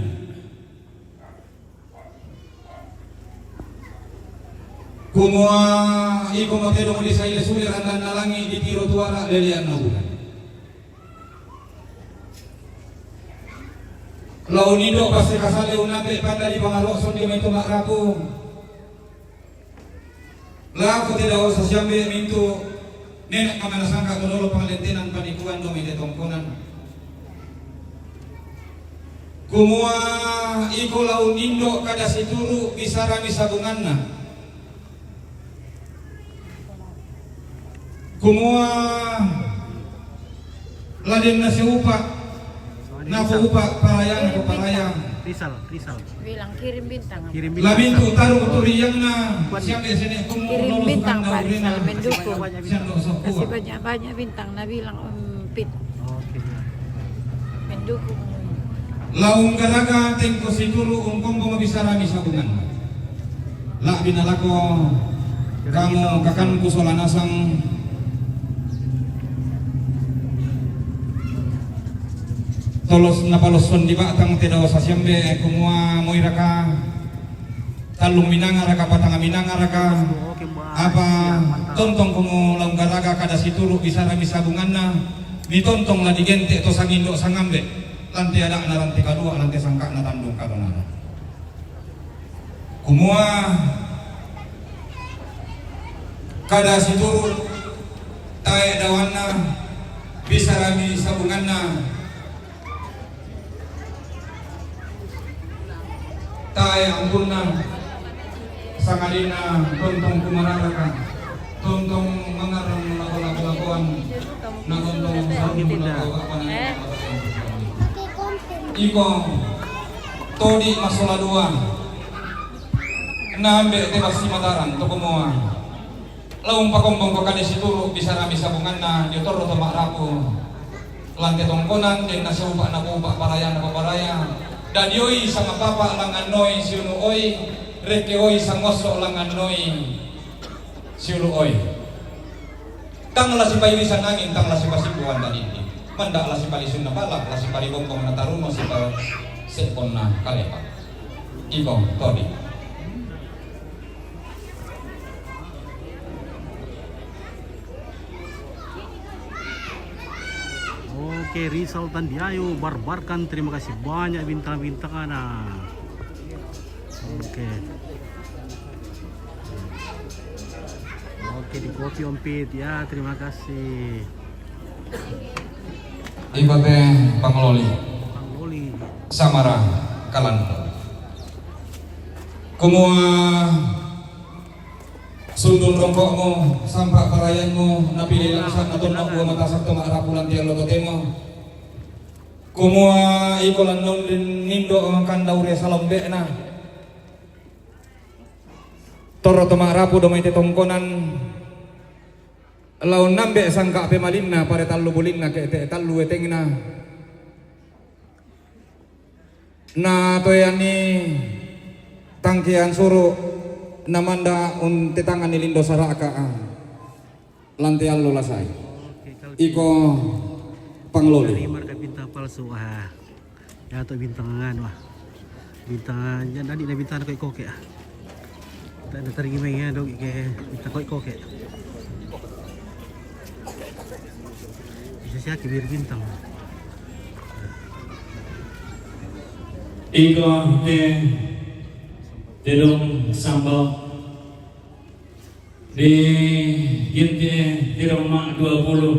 Kumua iko matedong disaile sule randanna langi' ditiro tuara leleanna bulan. Lao nindo' passekasale unnape panda dipangaro' sondi mai to ma'rapu. Lako te dao sasiambe mintu' nene' kamanasangka todolo pangalentenan panikuan do mai te tongkonan. Kumua iko lao nindo' kada situru' bisara misabunganna. Kumua ladenna siupa', napoupa' paraya, napoparayaang. Rizal, Rizal. Bilang kirim bintang. Kirim bintang. Lamintu' tarung turiangna siambe sene' kumua kirim bintang, Pak Rizal, mendukung. Kasih banyak-banyak bintang, na bilang Om Pit. Oke, ya. Mendukung. Laung garaga tengko situru' ungkombong bisara misabungan. La'bi nalako kamu kakanku sola nasang. Tolos napalosson di ba'tang te dao sasiambe, kumua moiraka tallung minangaraka, patanga minangaraka, apa tontong komo laung garaga kada situru' bisara misabunganna, mitontong la digente' to sangindo' sangambe, lante ada'na, lante kalua', lante sangka'na tandung kalonarang. Kumua kada situru' tae' daoanna, bisara misabunganna, tae' ampunna, sangadinna tontong kumararaka, tontong mangarang lako-lakoan, na tontong sarunna lako-lakoan. Iko todi masola dua. Na ambe' te bassi Mataram to komoa. Lao umpakombongko kande situru' bisara misabunganna dio torro to ma'rapu. Lante tongkonan, den nasiupa nakupa paraya napaparaya. Dadioi sangapapa langan noi siunu oi, rekeoi sangoso langan noi siulu oi. Tang la sipailisan angin, tang la sipasipuan dadindi. Manda la sipalisun napala, la sipalibombong nataruno sipa sepon na kalepa. Iko, todi. Oke, Rizal Tandiayo, Barbarkan, terima kasih banyak bintang-bintang ana. Oke. Oke, di kopi Om Pit ya, terima kasih. Ibate Pangloli. Pangloli. Samara Kalando. Kumua sundun rongkokmu, sampa parayanmu, napili langsa natonno bua matasak to ma'rapu lantian lo totemo. Kumua iko lannondin nindo kandau re salombe'na. Torro to ma'rapu domai te tongkonan. Lao nambe sangka pemalinna pare tallu bulinna ke te tallu wetengna. Na toyani tangkian suru namanda unte tangani lindo saraka. Lante allo lasai. Iko Pangloli. Marka bintang palsu. Ah. Ya to bintang anu ah. Bintang, ya, tadi na bintang koi koke ah. Tak ada teringi mai ya dong ke bintang koi koke. Bisa siaki biar bintang. Iko te tedong sambal di ginti tedong ma dua puluh.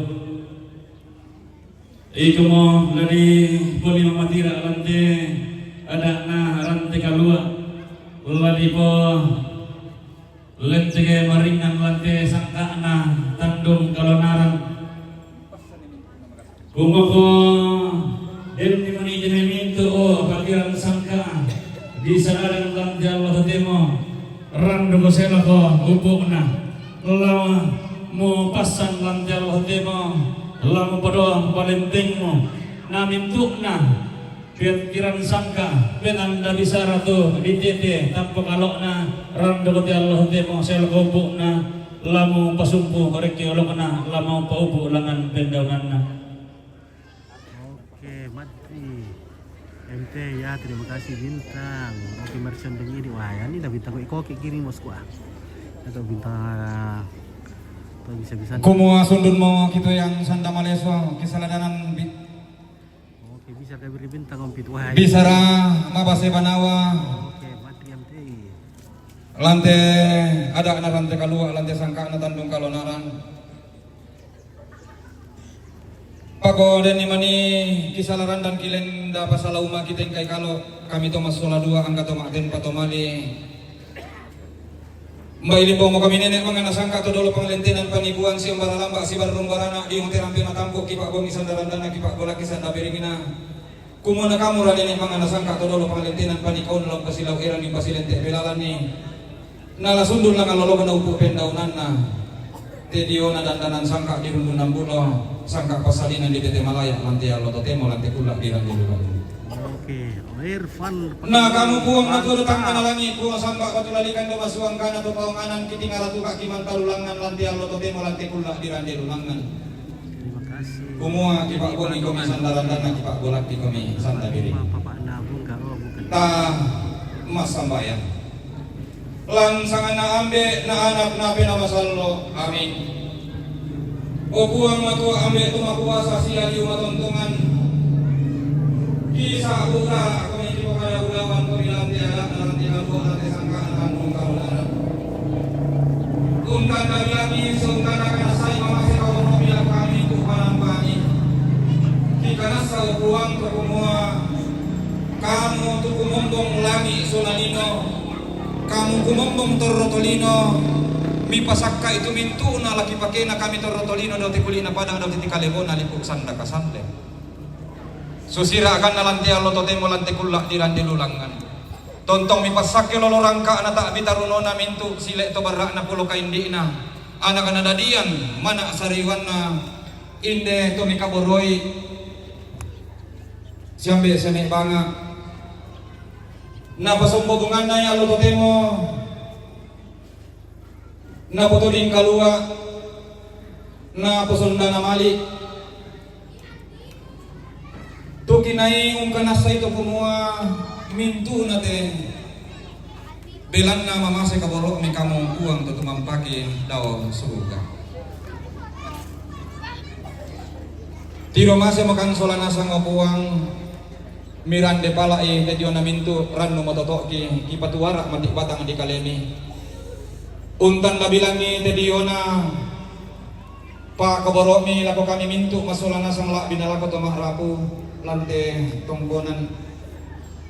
Iko mo ladi poli mamatira lante ada'na rante kalua, ladi po lentege maringan lante sangka'na tandung kalonaran. Kumoko denni mani jene mintu o pakiran sangka di sanadan lante Allah totemo. Randuko selako upu'na, lama mu passan lante Allah temo, lama podo palentengmu, na mintu'na pikiran sangka, penanda bisara tu ditete tappo kalo'na, randuko te Allah temo selako upu'na, lamu pasumpu rekki olokna, lamu paupu langan pendaunanna. Oke, Matri. M T ya, terima kasih bintang. Oke, Merson dan ini wah, ya, ini dah bintang kok koke kirim bosku ah. Atau bintang atau bisa-bisa. Kumua sundun mo kito yang sanda maleso, kisaladanan bit. Oke, bisa kabiri bintang Om Pit wah. Bisara mabase banawa. Oke, Matri M T. Lante ada'na rante kalua, lante sangka'na tandung kalonaran. Pako denni mani kisalaran dan kilenda pasalauma kitengkai kalo kami to massola dua angka to ma'ten patomali. Mbai limbong mo kami nene' mangana sangka to dolo panglentenan panikuan si ombara lamba si barrung barana di onte rampe matampu kipa bongi sandarandana kipa golaki sanda biringina. Kumua na kamu ra nene' mangana sangka to dolo panglentenan panikaun lao pasilau erang ni pasilente belalanni. Nala sundun langa lolokna upu pendaunanna. Te diona dandanan sangka di rundunan bulo, sangka passalina di tete malaya, lante allo totemo, lante kulla di rangi lubang. Oke, Irfan. Na kamu puang matudu tangkana langi, puang samba batu lalikan do masuang kana to paonganan kitingala tuka kimantalu langan, lante allo totemo, lante kulla di rande lulangan. Terima kasih. Kumua kipa boni komi sandaran dana kipa bolaki komi sanda diri. Bapak Nabung karo bukan. Ta massambayang. Lan sangana ambe na anak na pena masallo. Amin. O Puang matua ambe tu makuasa sia liu matontongan. Kisa buka komi kipa kada ulawan komi lanti anak na lanti kalua lanti sangka na kandung kaularan. Ungkana bilangi, seungkana kana sai mamase kawono bilang kami tu panambangi. Kikanassa o Puang to kumua, kamu tu kumombong langi sonalino, kamu kumombong torro tolino, mipasakka itu mintu'na laki pakena kami torro tolino dao ti kuli'na pada dao ti kalebona lipu sanda kasande. Susira akanna lante allo totemo lante kulla di rande lulangan. Tontong mipassakke lolo rangka'na ta'bi tarunona mintu sile to barra'na pulo kaindi'na. Anakna dadian mana sariwanna inde to mikaboroi Siambe' siame' banga'. Napasombo bunganna ia allo totemo, napotoding kalua', naposondana mali'. Tu kinai ungkanassai to kumua mintu'na te belanna mamase kaboro'mi kamu Puang to tumampaki dao suruga. Tido masemo kan sola nasang, o Puang, mirande pala'i te diona mintu' rannu matoto'ki, kipatuara mati' batang di kalemi. Untanda bilangi te diona pa'kaboro'mi lako kami mintu' massola nasang la'bi nalako to ma'rapu lan te tongkonan,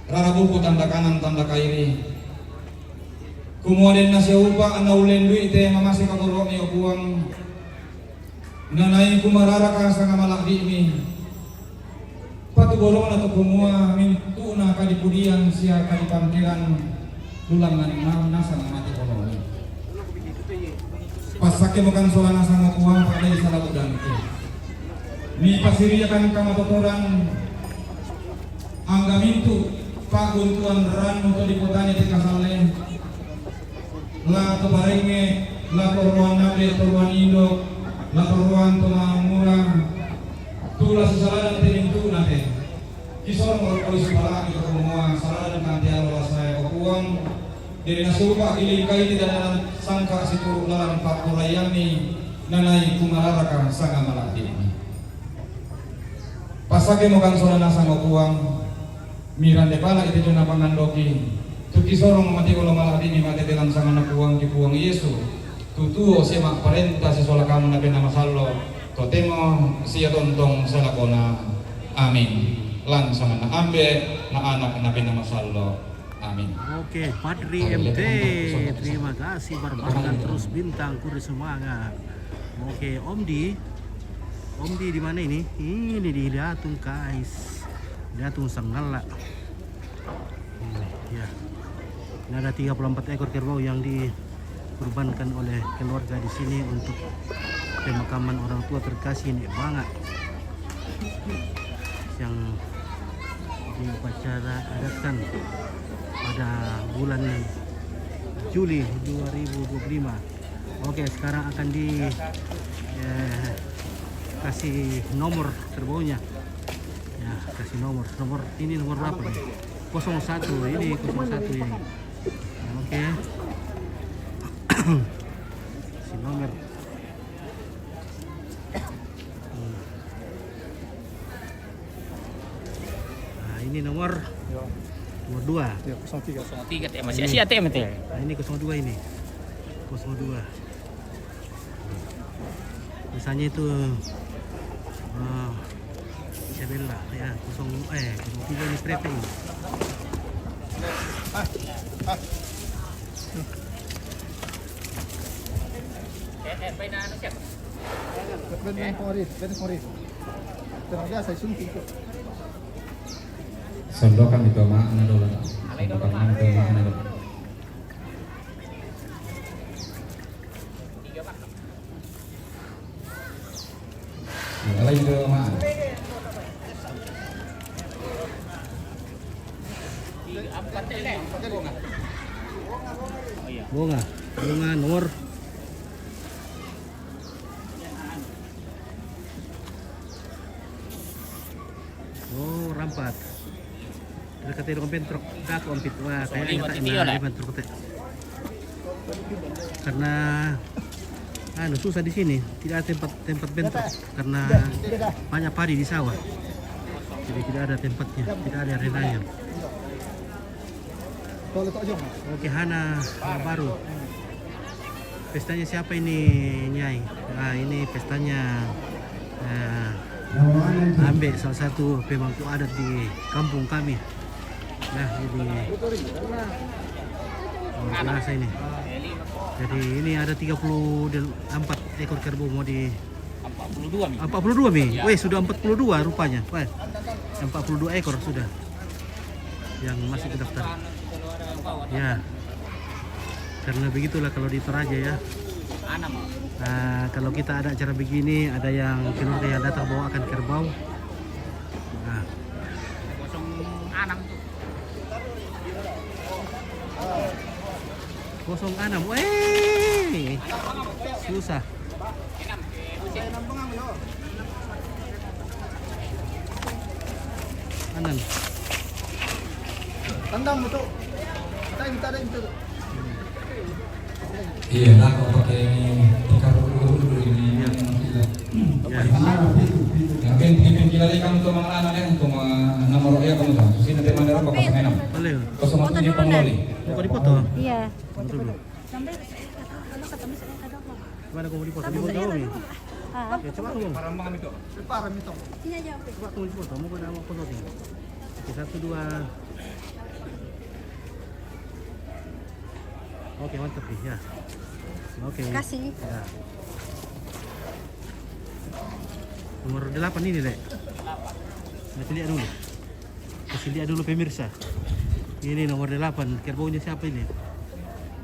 rara buku tanda kanan tanda kairi. Kumua denna siupa' anna ullendu'i te mamase kaboro'mi, o Puang, nanai kumararaka sanga mala'bi'mi. Patuborongna to kumua mintu'na kadipudian sia kadipangkilan lulangngan nasang mate olona. Passakkemo kan sola nasang, o Puang, pa'dai sala budangki. Mipasiriakan kamatotoran angga mintu' pa'buntuan rannu to dipotane te kasalle. La to parengnge', la to ruan ambe', to ruan indo', la to ruan to ma'mura, tu la sisaladan te mintu'na te. Kisorong ro' oi sipala'ki to kumua saladan kan te allo la sae, o Puang, dena siupa' ilingkai te dana sangka' situru' lalan pa'poraiammi, nanai kumararaka sanga mala'bi'mi. Passakkemo kan sola nasang, o Puang, mirande pala'i te diona pangandoki, tu kisorong mati' olo mala'bi'mi mate te lan sanganna Puangki Puang Yesu, tu tuo sia ma'parenta sisola kamu na Penaa Masallo', totemo sia tontong salakona. Amin. Lan sanganna Ambe', na Anak, na Penaa Masallo'. Amin. Oke, Padri M T, terima kasih, berbahagia terus bintang, kuri semangat. Oke, Om Di. Om Di di mana ini? Ini di Datung, guys. Datung Sanggala. Hmm, ya. Ini ada tiga puluh empat ekor kerbau yang dikurbankan oleh keluarga di sini untuk pemakaman orang tua terkasih Nek Banga yang diupacara adatkan pada bulan Juli dua ribu dua puluh lima. Oke, sekarang akan di, eh, kasih nomor kerbaunya. Ya, kasih nomor. Nomor ini nomor berapa nih? Kosong satu, ini kosong satu ini. Oke. Kasih nomor. Hmm. Nah, ini nomor, ya, nomor dua. Ya, kosong tiga. Kosong tiga, T M. Masih ini. Masih A T M, T M. Nah, ini kosong dua ini. Kosong dua. Misalnya itu, eh, Isabella, ya, kosong, eh, kosong tiga ini Prete ini. Eh, eh, main anu siapa? Main, main kemarin, main kemarin. Tenang biasa, suntik. Sondokan itu makna dulu. Sondokan itu makna dulu. Alai itu makna. Bunga, bunga nomor. Oh, rampat. Dekat dengan bentrok, daku ampit. Wah, kosong lima titik, ya, lah. Bentrok te. Karena, anu, susah di sini, tidak ada tempat, tempat bentrok karena banyak padi di sawah. Jadi tidak ada tempatnya, tidak ada arenanya. Oke, hana, ah, baru. Pestanya siapa ini, Nyai? Ah, ini pestanya, eh, Ambe', salah satu pemangku adat di kampung kami. Nah, ini luar biasa ini. Jadi ini ada tiga puluh empat ekor kerbau mau di Empat puluh dua, Mi. Empat puluh dua, Mi? Ya. Weh, sudah empat puluh dua rupanya. Weh, empat puluh dua ekor sudah yang masuk ke daftar. Ya. Karena begitulah kalau di Toraja, ya. Anak, Ma. Nah, kalau kita ada acara begini, ada yang keluarga yang datang bawakan kerbau. Nah. Kosong enam. Weh. Susah. Anan. Tandang mo to. Tayo, tayo, tayo. Iya, lah, kok pakai ini tikar dulu, dulu ini. Iya. Iya. Nah, pin, pin, pin, kira lagi kamu tuh, Mang Lana, kan, tuh, Mang, nomor ya, kamu tuh. Terus ini nanti mana, apa, kosong enam? Boleh. Kosong satu ini pengoli. Mau difoto? Iya. Foto dulu. Sampai saya kata, kalau ketemu saya kata apa? Mana kamu difoto? Di foto kami. Ah. Ya, coba kamu. Parang kami tuh. Parang itu. Sini aja, Opi. Coba kamu difoto, mau kena mau foto nih. Oke, satu, dua. Oke, mantap nih, ya. Oke. Kasih. Ya. Nomor delapan ini, Dek. Nanti lihat dulu. Kasih lihat dulu, pemirsa. Ini nomor delapan. Kerbaunya siapa ini?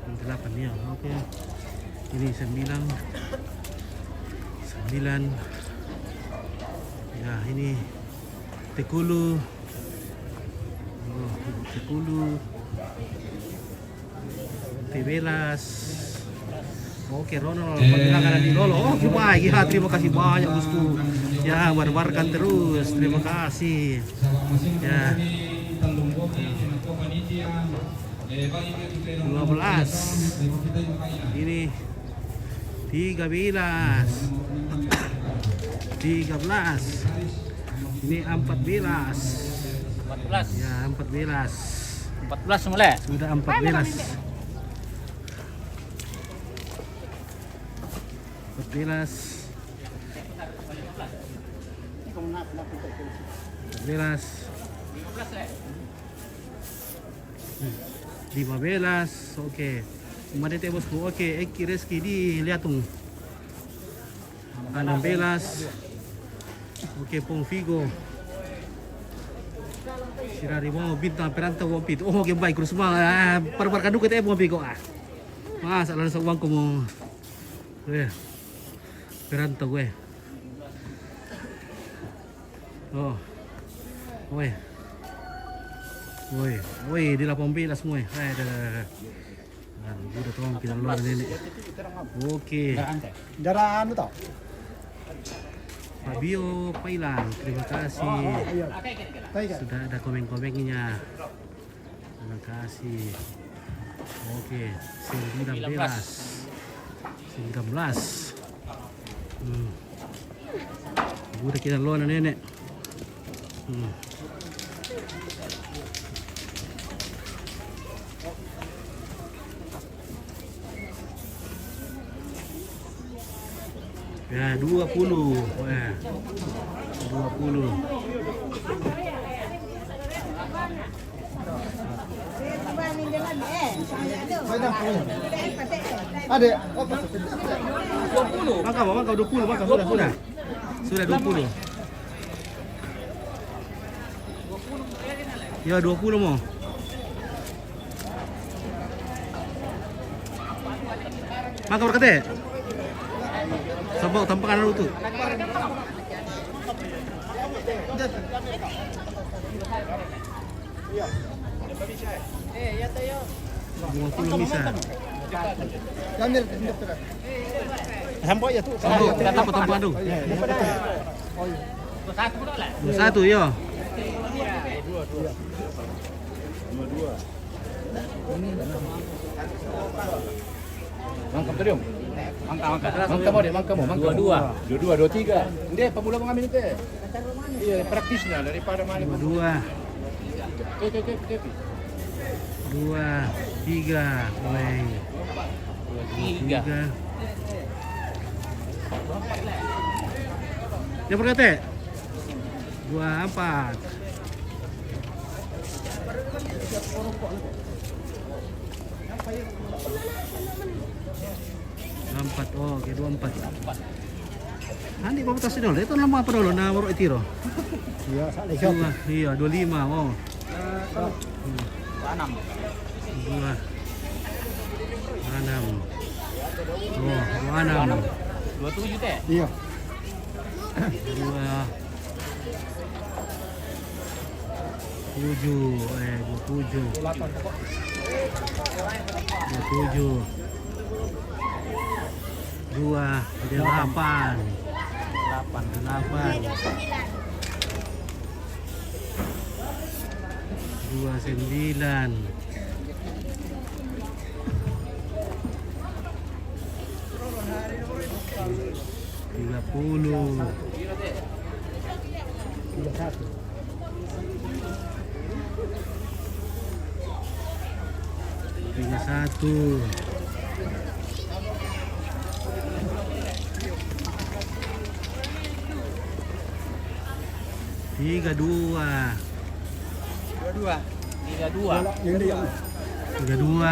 Nomor delapan, ya. Oke. Ini sembilan. Sembilan. Ya, ini Tekulu. Oh, Tekulu. Tibelas. Oke, Ronald, panggilan di Lolo. Oke, baik. Ya, terima kasih banyak, Bosku. Ya, barbarkan terus. Terima kasih. Ya. Dua belas. Ini tiga belas. Tiga belas. Ini empat belas. Empat belas. Ya, empat belas. Empat belas mulai. Sudah empat belas. Empat belas. Empat belas. Lima belas. Oke. Madete, Bosku. Oke, Eki Reski di Liatung. Enam belas. Oke, Pong Figo. Sirari mau bintang perantau Wong Pito. Oh, oke, baik, terus mau, ah, par-par kaduk kita, Pong Figo, ah. Mas, lalu sa uang ko mo. Eh. Perantau, eh. Oh. Weh. Weh. Weh, di delapan belas mo, eh. Eh, dah, dah, dah, dah. Aduh, udah tolong kita luar nenek. Oke. Darah anu tau? Fabio Pailan, terima kasih. Oh, iya. Sudah ada komen-komennya. Terima kasih. Oke, sembilan belas. Sembilan belas. Hmm. Udah kita luar nenek. Hmm. Ya, dua puluh. Ya. Dua puluh. Ada apa? Mangka, mangka, dua puluh, mangka, sudah, sudah. Sudah dua puluh. Ya, dua puluh mo. Mangka berkate. Sabau tampakan dulu tu. Dua puluh bisa. Sampai ya tu. Sampai, kita tampakkan dulu. Dua satu, ya. Mangka tadi, Om. Mangka, mangka. Mangka mo, deh, mangka mo, mangka mo. Dua dua. Dua dua, dua tiga. Nde, pemula mengambil itu. Iya, praktisnya daripada main. Dua dua. Oke, oke, oke, oke. Dua tiga, woi. Dua tiga. Tiga. Dia berkata? Dua empat. Empat, oh, oke, dua empat. Nanti bapak tas dulu, itu nama apa dulu? Nama baru itiro. Iya, sa' lagi. Dua, iya, dua lima, oh. Dua enam. Dua enam. Oh, dua enam. Dua tujuh, teh? Iya. Dua. Tujuh, eh, dua tujuh. Dua tujuh. Dua delapan. Delapan. Delapan. Dua sembilan. Tiga puluh. Tiga satu. Tiga dua. Tiga dua. Tiga dua. Tiga dua. Tiga dua.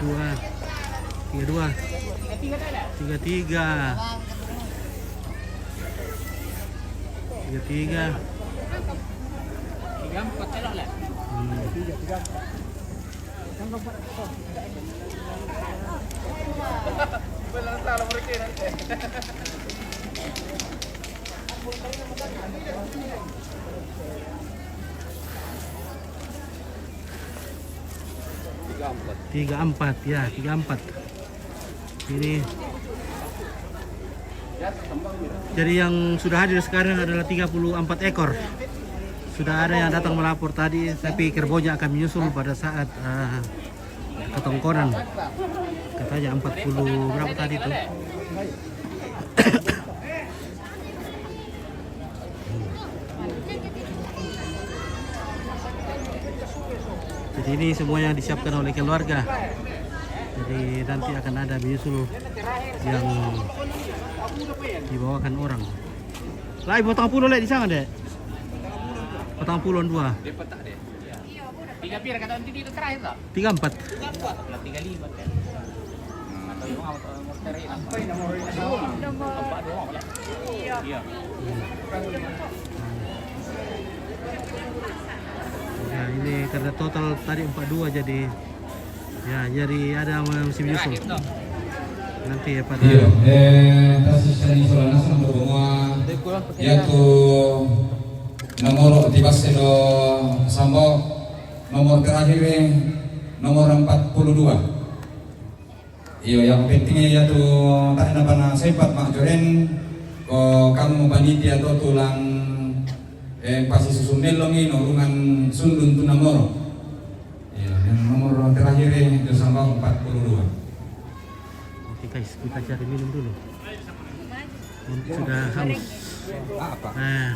Dua. Tiga dua. Tiga tiga. Tiga tiga. Tiga empat elok lah. Hmm. Tiga empat, ya, tiga empat. Ini. Jadi yang sudah hadir sekarang adalah tiga puluh empat ekor. Sudah ada yang datang melapor tadi, tapi kerbaunya akan menyusul pada saat, eh, ketongkonan. Katanya empat puluh berapa tadi tuh? Jadi ini semuanya disiapkan oleh keluarga. Jadi nanti akan ada menyusul yang dibawakan orang. Lai, patang puluh, Lek, di sana, Dek. Patang puluh dua. Tiga pira kata nanti itu terakhir tak? Tiga empat. Lah, tiga lima kan. Atau yang apa, nomor terakhir apa? Nomor empat dua lah. Iya. Ya, ini karena total tadi empat dua, jadi, ya, jadi ada yang masih menyusul. Nanti ya pada. Iya, eh, tasi sa ni sola nasa nomor dua. Yaitu nomor tiga satu sampai nomor terakhir, eh, nomor empat puluh dua. Iyo, yang penting iya tu tak ada pernah sempat mak joren. Ko kamu panitia atau tulang, eh, pasi susun melong ini, nurungan sundun tu nomor. Iya, yang nomor terakhir, eh, itu sama empat puluh dua. Oke guys, kita cari minum dulu. Sudah haus. Apa? Nah.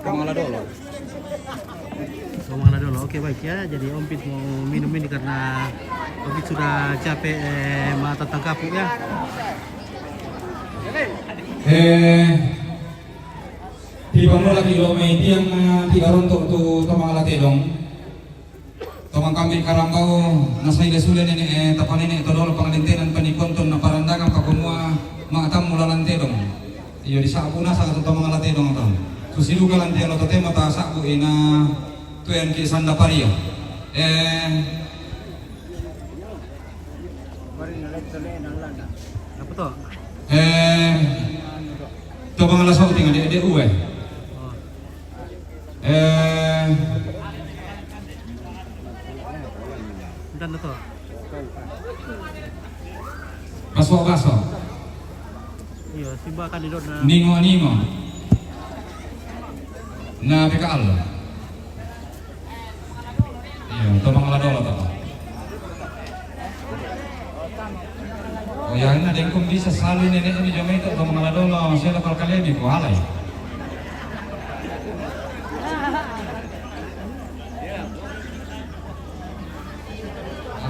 Tomang ala dolo. Tomang ala dolo. Oke, baik ya. Jadi Om Pit mau minum ini karena Om Pit sudah capek, eh, matatang kapuk ya. Eh, tiba mula kilo mai tiang, eh, tiga rontok tu tomang ala tedong. Tomang kami karambau, nasa ida sudah nenek, eh, tapa nenek todolo pangalintenan panikonton na parandangan pakumua matamu lalan tedong. Iyo di sabu nasa tu tomang ala tedong tau. Susiduka lan telo totemo ta sabu ina tuyan ki sanda paria. Eh. Apa tu? Eh. Tomang ala sau tinggal di, di uwe. Oh. Eh. Entan na to. Baso-baso. Iyo, simba kan idot na. Ningo-ningo. Na P K L. Iyo, tomang ala dolo to. Oh, yang na dengkung bisa sali nenek ini jomai to tomang ala dolo, saya lokal kalebi ko alai.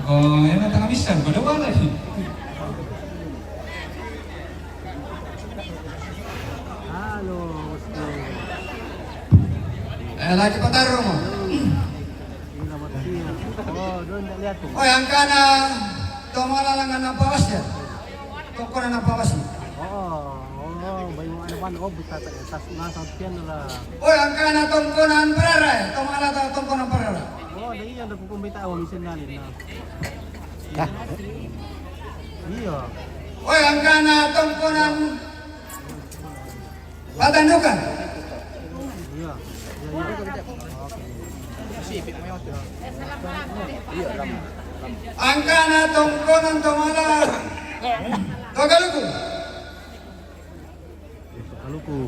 Ako, yan ang tanga misan, pada wala eh. Halo, Bosku. Eh, lagi patarong mo. Selamat siang. Oh, doon, lihat tuh. Oh, yang kana, tomalalangan na pawas ya. Toko na na pawas ya. Oo, oo, bay mo ano pa, oh, bisa ta-, tas nga sa tiyan na la. Oy, ang kana tongkonan parara, eh. Tong ala ta tongkonan parara. Oo, dahil yan, napupumbay ta, awa, misan na rin, no? Iya. Oi, angkana tongkonan Patandukan. Iya. Angkana tongkonan Tomala Togaluku. Togaluku.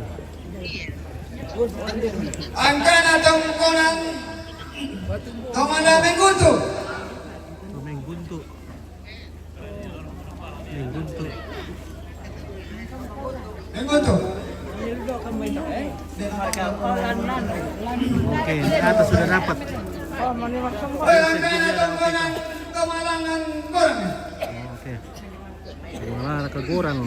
Angkana tongkonan Tomala Mengguntu. Mengguntu. Mengguntu. Mengguntu. Oke, di atas sudah dapat. Oke. Malah ke gorang.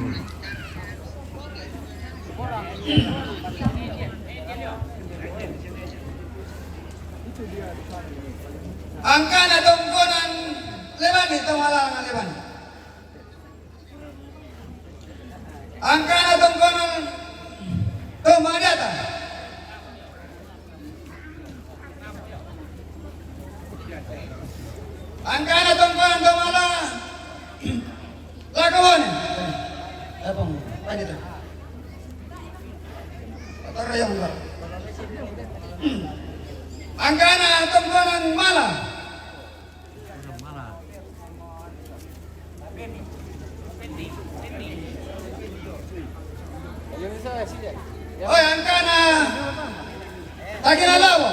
Angkana tongkonan Lebani, Tomala Lebani. Angkana tongkonan Tomadiata. Angkana tongkonan Tomala Lakabone. Apa? Apa itu? Kata yang enggak. Angkana tongkonan Mala. Oi, angkana. Takina labo.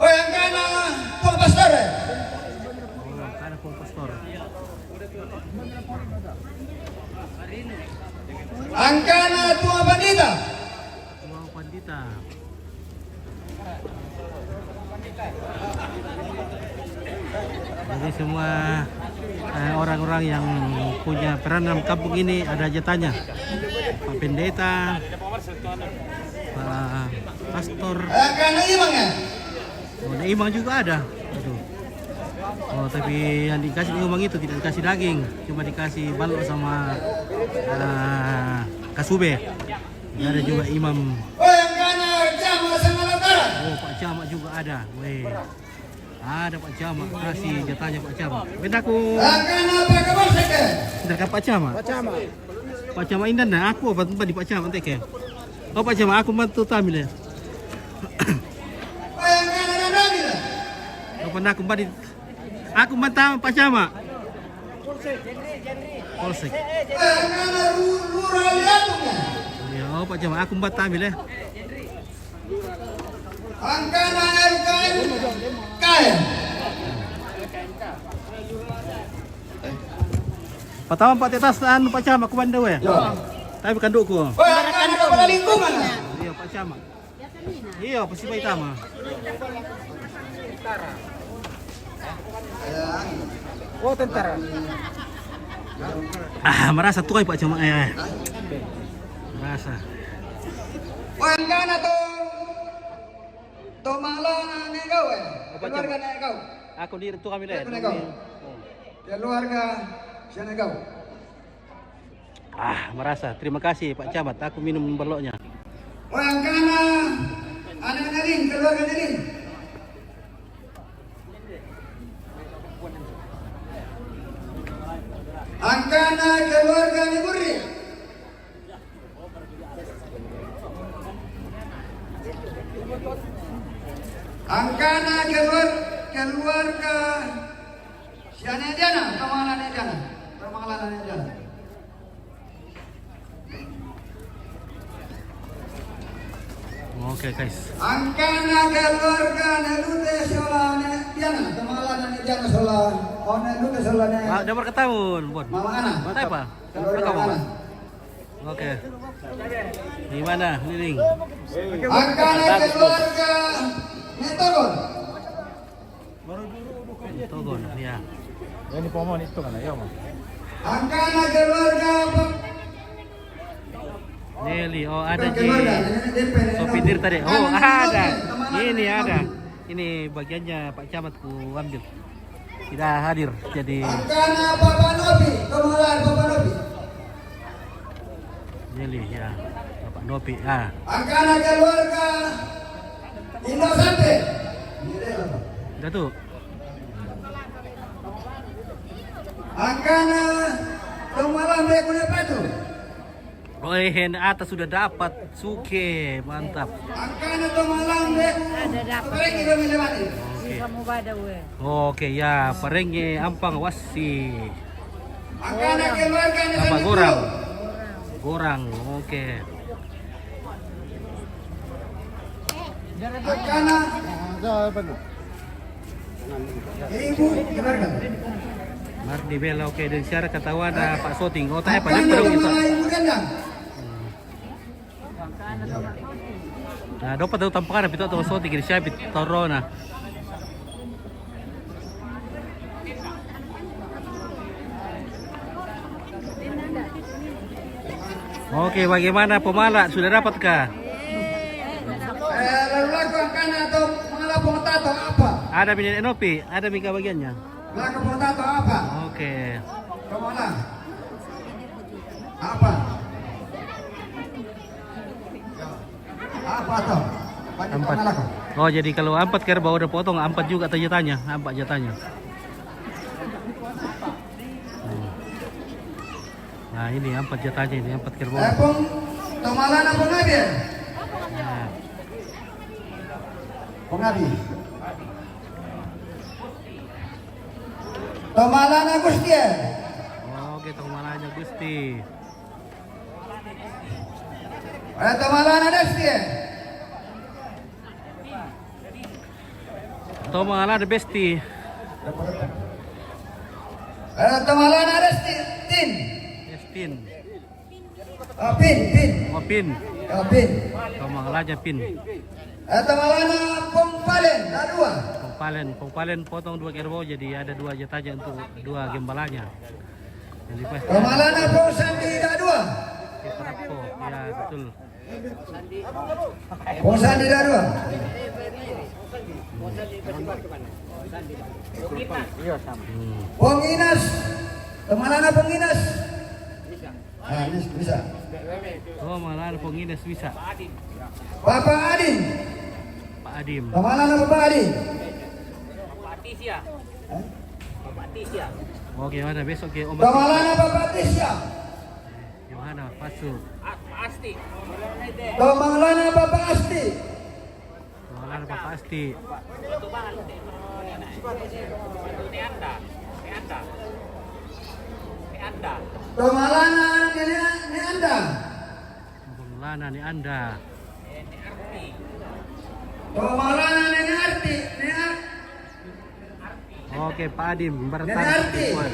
Oi, angkana Pung Pastor. Oh, angkana Pung Pastor. Angkana Tua Pandita. Tua Pandita. Jadi semua eh, orang-orang yang punya peran dalam kampung ini ada jatahnya. Pak Pendeta, Pak Pastor. Angkana Imang ya? Oh, ada Imang juga ada. Aduh. Oh, tapi yang dikasih Imang itu tidak dikasih daging, cuma dikasih balok sama eh, kasube. Ada juga Imam. Oh, yang kanan, Camat Sangala Utara. Oh, Pak Camat juga ada. Weh. Ada Pak Camat, kasih jatahnya Pak Camat. Benda aku. Yang kanan, Pak Kapolsek. Benda Pak Camat. Pak Camat. Pak Camat ini dan aku apa tempat di Pak Camat teke. Oh, Pak Camat, aku bantu tamil ya. Oh, yang kanan, Ramil. Apa nak kembali? Aku mantap Pak Camat. Polsek. Ya, oh, Pak Camat, aku mantap ya. Angkana L K N K M. Pertama Pak Tetas dan Pak Camat, aku bantu ya. Ya. Tapi kanduku. Oh, angkana kepala lingkungan. Iya, Pak Camat. Iya, pasti baik sama. Oh, tentara. Ah, merasa tuai Pak Camat eh. Merasa. Wangana to. To mala ne kau eh. Keluarga ne kau. Aku di itu kami le. Keluarga sana kau. Ah, merasa. Terima kasih Pak Camat. Aku minum baloknya. Wangana, anak Nadine, keluarga Nadine. Angkana keluarga Niburi. Angkana keluar, keluarga Siane Diana, Tamala ne Diana. Tamala ne Diana. Oke, guys. Angkana keluarga ne Lute Sola ne Diana, Tamala ne Diana Sola. Oh, ne Lute Sola ne. Ah, udah berketahuan, Bon. Mama Ana. Mantap, Pak. Keluarga Mama Ana. Oke. Gimana, Liling? Angkana keluarga ne Togon. Togon, ya. Ini pomon itu kan, ya, Mas? Angkana keluarga apa? Nelly, oh ada di sopir tadi. Oh, ada. Ini ada. Ini bagiannya Pak Camat ku ambil. Tidak hadir, jadi. Angkana Papa Nobi, kemulan Papa Nobi. Nyeli, ya. Bapak Nopi, ah. Angkana keluarga Indo Sampe. Datuk. Angkana Tomalambe Kune Patu. Oh, eh, hen atas sudah dapat. Suke, mantap. Angkana Tomalambe. Ada dapat. Pergi dong lewat. Oke. Bisa mau pada we. Oke, ya, parenge ampang wasi. Angkana keluarga Apa Gorang? Gorang, oke. Angkana Ibu keluarga. Mardi Bella, oke, dan siara ketawa ada Pak Soting. Oh, tanya Pak Angkana Jepang kita. Kemala Ibu Dandang. Nah, dopa tau tampakana pito atau soti kiri siapit torona. Oke, bagaimana pemala? Sudah dapatkah? Eh, lalu laku angkana atau mala pengetato apa? Ada minyak enopi, ada mika bagiannya. Mala pengetato apa? Oke. Pemala. Apa? Apa atau? Empat. Oh, jadi kalau empat kerbau udah potong, empat juga jatahnya, empat jatahnya. Hmm. Nah, ini empat jatahnya, ini empat kerbau. Eh, pong, tomalan apa ngabi? Nah. Pong ngabi. Tomalan Agusti. Oke, tomalan Agusti. Eh, Tomalana Desti. Tomalana Besti. Eh, Tomalana Desti. Tin. Destin. Ah, Pin, Pin. Oh, Pin. Ah, Pin. Tomalana Pin. Eh, Tomalana Pongpalen, ada dua. Pongpalen, Pongpalen potong dua kerbau, jadi ada dua jatahnya untuk dua gembalanya. Jadi pas Tomalana Pong Sandi, ada dua. Kita Pong, ya, betul. Pong Sandi Dadua. Hmm. Pong Inas. Tomalana Pong Inas. Ah, ini bisa. Oh, malah Pong Inas bisa. Bapak Adin. Pak Adim. Tomalana Bapak Adin. Hah? Oke, mana besok ke Om Tomalana Bapak Tisya. Yohana, Pasu. Tomalana Bapak Asti. Tomalana Bapak Asti. Tomalana Nenek, Nenek Anda. Tomalana Nenek Anda. Tomalana Nenek Arti. Nenek Ar- Oke, Pak Adim, Nenek bertarik Arti. Kuat.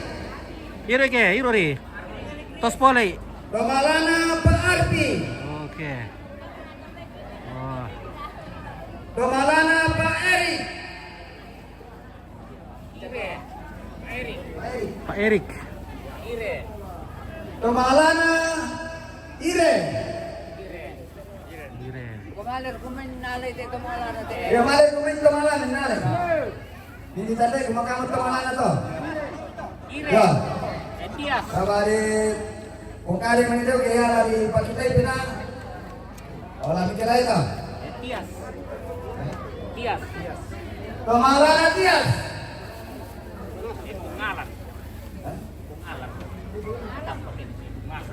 Iro ke, iro ri. Tos pole. Tomalana Pak Arti. Oke. Oh. Tomalana Pak Eri. Pak Erik. Tomalana Ire. Ire. Kemalir kumen nale te Tomalana te. Ya, malir kumen Tomalana nale. Ini tadi ke makam Tomalana to. Ire. Ya. Etias. Sabari. Kung kali menidau ke ya lari pakitai pina. Ola mikir aja to. Etias. Tias. Tomalana Tias. Eh, Pungalan. Hah? Pungalan. Ada pakai Pungalan.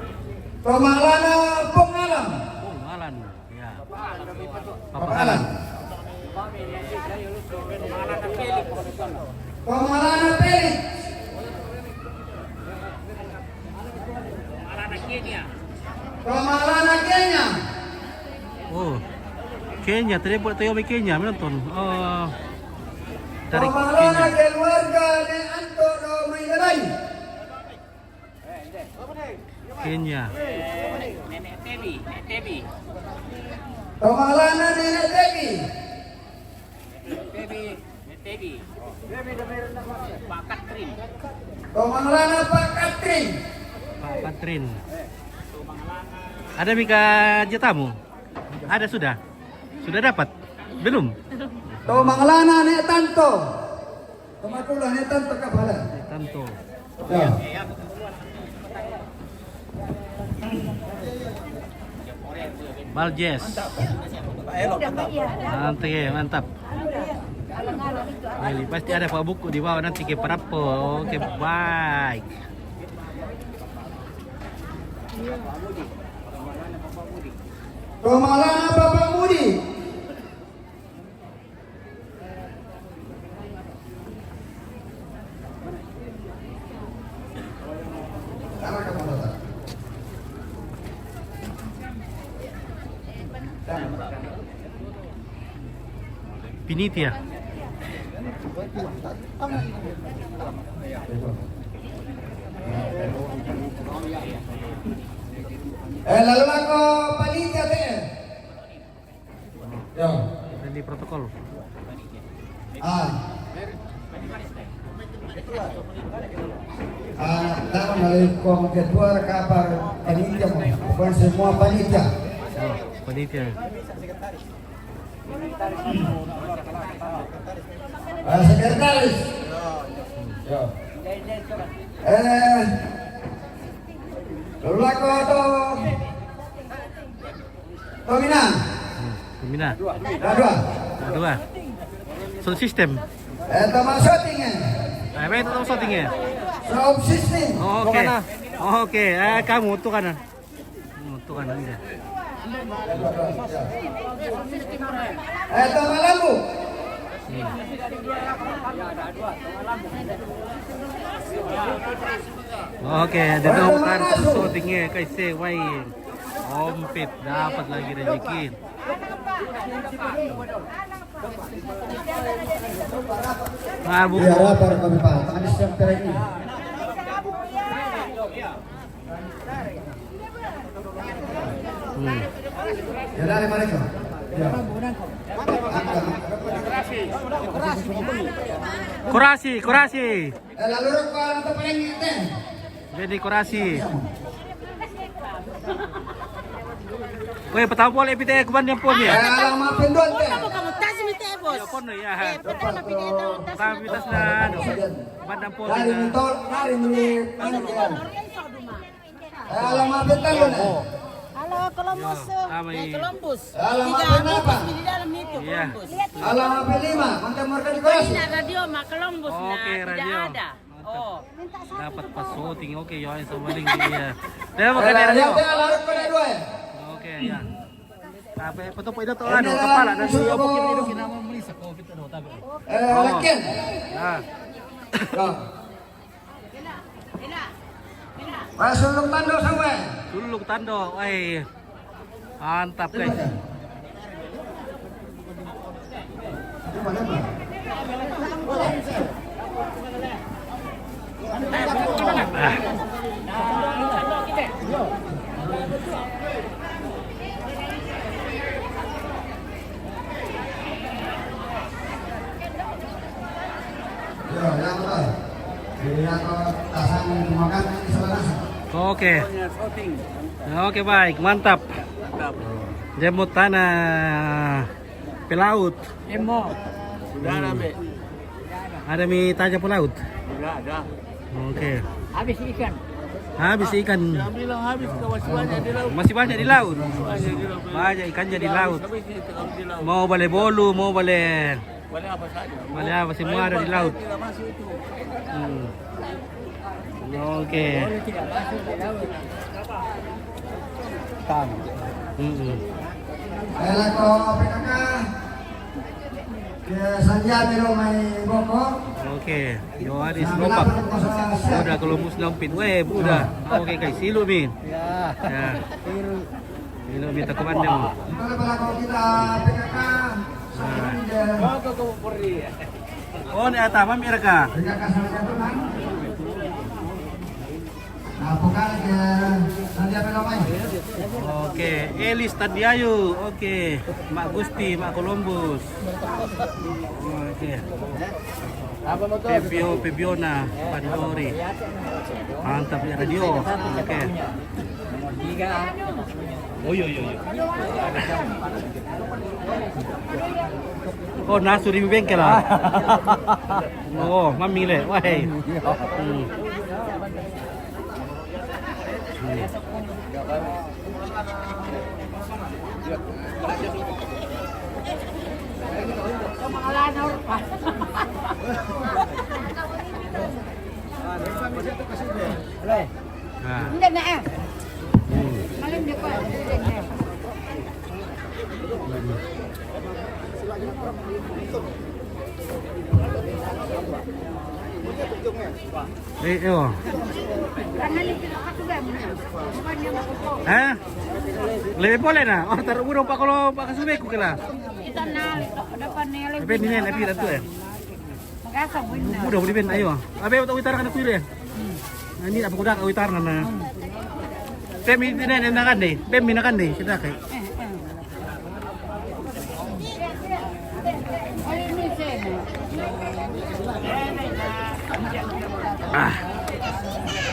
Tomalana Pungalan. Pungalan. Ya. Papalan. Papalan. Tomalana Felix. Tomalana Felix. Tomalana Kenya. Tomalana Kenya. Oh. Kenya, tadi buat tayo may Kenya, menonton. Oh. Dari Tomalana Kenya. Keluarga ni Anto do may lalay. Kenya. Nenek Tebi, Nenek Tebi. Tomalana Nenek Tebi. Nenek Tebi, Nenek Tebi. Pak Katrin. Tomalana Pak Katrin. Pak Katrin. Ada mika jatamu? Ada sudah? Sudah dapat? Belum? Tomalana Nenek Tanto. Tomakula Nenek Tanto kapala. Tanto. Ya. Baljes. Mantap, ya, mantap. Ini pasti ada Pak Buku di bawah nanti ke Prapo. Oke, baik. Romalana Bapak Mudi. Pinitia. Eh, lalu aku panitia te. Ya. Ini protokol. Ah. Ah, dalam dari kom ketua kapar panitia mo. Bukan semua panitia. Oh, panitia. Ah, sekretaris. Ya. Eh, lalu aku atau Tomina. Tomina. Dua, dua. Dua, dua. Sound system. Eh, tama shooting, eh. Eh, baik, tama shooting, eh. Sound system. Oke. Oke, eh, kamu tuh kanan. Hmm, tuh kanan, iya. Eh, tama lampu. Hmm. Oke, ada dong kan shooting, eh, kayak sewa. Ompit, dapat lagi rezeki. Nah, Bu. Iya, lapar kami, Pak. Tadi siang terakhir. Hmm. Ya, dari mana itu? Ya. Kurasi, kurasi. Eh, lalu rokok atau paling itu? Jadi kurasi. Weh, pertama pole pite kuban yang pon ya. Eh, alamak pendon teh. Kamu, kamu tas mi teh, bos. Ya, pon ya. Eh, pertama pite itu tas. Pertama pite tas na, aduh. Kuban yang pon. Dari ya. Minto, dari mili, anu, ya. Eh, alamak pendon. Halo, Columbus. Ya, sama. Eh, ini. Columbus. Alamak pendon apa? Di dalam itu, iya. Columbus. Alamak pendon lima, konten marga di Kolas. Ini radio mah Columbus, oke, nah, radio. Tidak ada. Mantap. Oh. Dapat pas shooting, oke, ya, yang sama lagi, iya. Dia mau kena radio. Oke, ya. Tapi betul, itu tuh, anu, kepala dan dia mau kena hidup, kita mau melisa, kalau kita udah tahu. Eh, oh. Nah. Nah. Wah, suluk tando sampai. Suluk tando, eh. Mantap, guys. Ah. Oke. Oke, baik, mantap. Jemut tanah pelaut. Emo. Sudah ada, Be. Ada mi tajam pelaut. Sudah ada. Oke. Habis ikan. Habis ikan. Yang bilang habis, masih banyak di laut. Masih banyak di laut. Masih banyak di laut. Banyak ikannya di laut. Habis, habis di laut. Mau bale bolu, mau bale, bale apa saja. Bale apa, semua ada di laut. Tidak masuk itu. Hmm. Oke. Bolu tidak masuk di laut. Kan. Hmm. Ayolah, kalau P K K. Ke Sanjami lo mai boko. Oke, Yohanes Lompat. Udah kalau mus nampin. Weh, udah. Oke, kai silu, min. Ya. Ya. Silu, min, tak kemana, Bang? Itu lepas kalau kita P K K. Nah. Boko kamu pergi. Oh, ini atama, Mirka. P K K sana jatuh, kan? Oke, Elis Tandiayu. Oke, Mak Gusti, Mak Columbus. Oke. Febio, Febiona, Pandori. Mantap ya, radio. Oke. Oh, iya, iya, iya. Oh, nasu di bengkel, ah. Oh, mami le. Wah, hei. Hmm. Hmm. Nah. Hindi na eh. Malam di ko. Hindi na. Eh, ewa. Karena hindi na ako ba mo na. Ha? Lebih boleh na. Oh, taruh burung pak kalau pak kasih aku kela. Kita na, ito ko dapat nila. Tapi ini nih, tapi itu eh. Magasa buin na. Udah, udah ben ayo. Abe, tak utara kana kuire. Ini apa kuda utara na. Pem ini na kan deh. Pem ini kan deh. Kita kayak. Ay, hindi siya. Ah.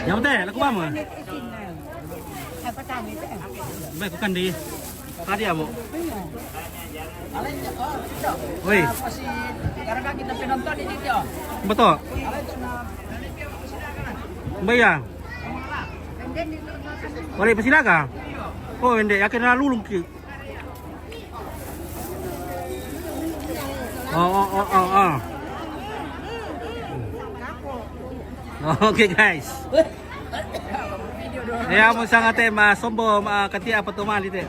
Yang penting, laku apa? Ay, patami ito eh. Baik, bukan di. Tadi apa? Woi. Kasi karena kita pinonton di dito. Betul. Bayar. Balik Pasilaga. Oh, hindi. Yakin na lulung ki. Oh, oh, oh, oh, oh. Okay, guys. Ya, mo sa nga te, masombo, ma kati apa to mali te.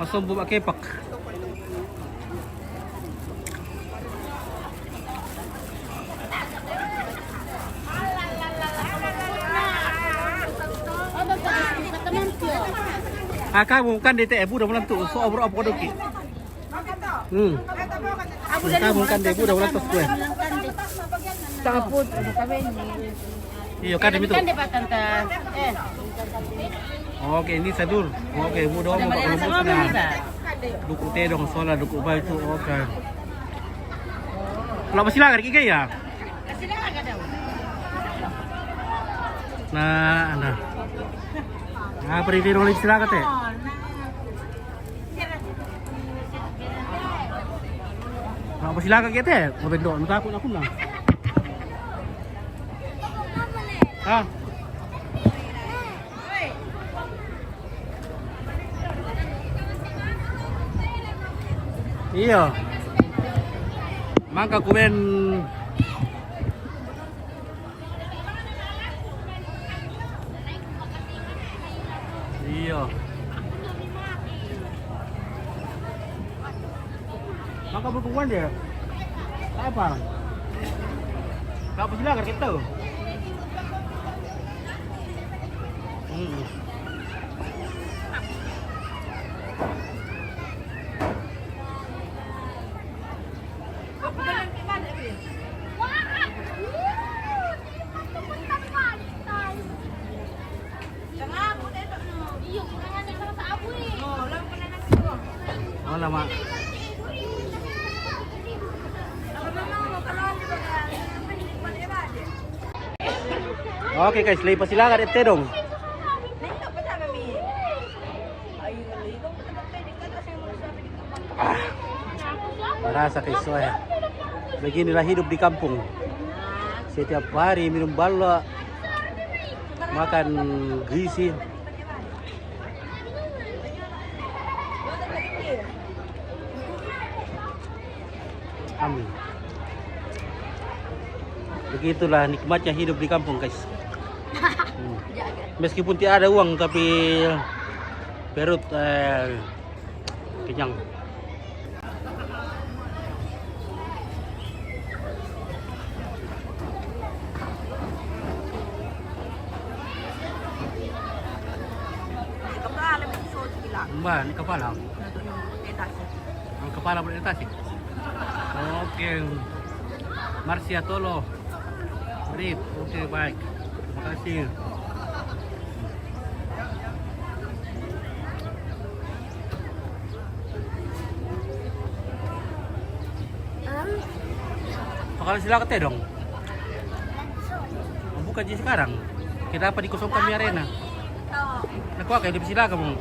Masombo makepak. Aka bukan di te, eh, buda bulan tu, so obro apa doki. Hmm. Aka bukan di buda bulan tu kue. Takapot, ano kami ni? Iyo, kade mitu. Kan di ba tanta? Eh. Okay, ini sadur. Okay, buda mo Sama pa na sa mga na. iba. Duku tedong sola, duku bai tu, okay. Kalau Pasilaga kike ya? Na, ana. Ah, pwede dong Pasilaga te. Kalau Pasilaga kike te, mau bendo, entah aku aku na. Ha? Iyo. Mangka kuben. Iyo. Maka bukuan dia. Apa? Kau Pasilaga kita. Hmm. Wala, ma. Okay guys, lay Pasilaga dito dong. Ah, marasa kay soya. Beginilah hidup di kampung. Setiap hari minum balla, makan gizi. Amin. Begitulah nikmatnya hidup di kampung, guys. Hmm. Meskipun tidak ada uang, tapi perut, eh, kenyang. Mbak, ini kepala. Ang kepala boleh tasik. Oke. Marcia Tolo. Rip. Oke, baik. Terima kasih. Pakala sila kate dong. Ang buka di sekarang. Kita apa di kosong kami arena? Nakuha kayo di sila ka mo.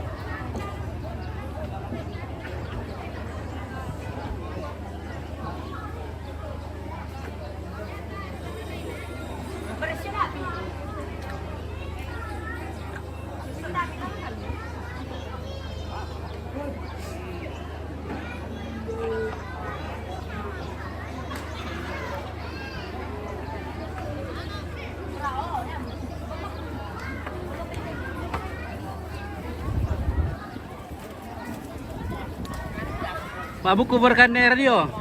Mabuku berkat ne radio.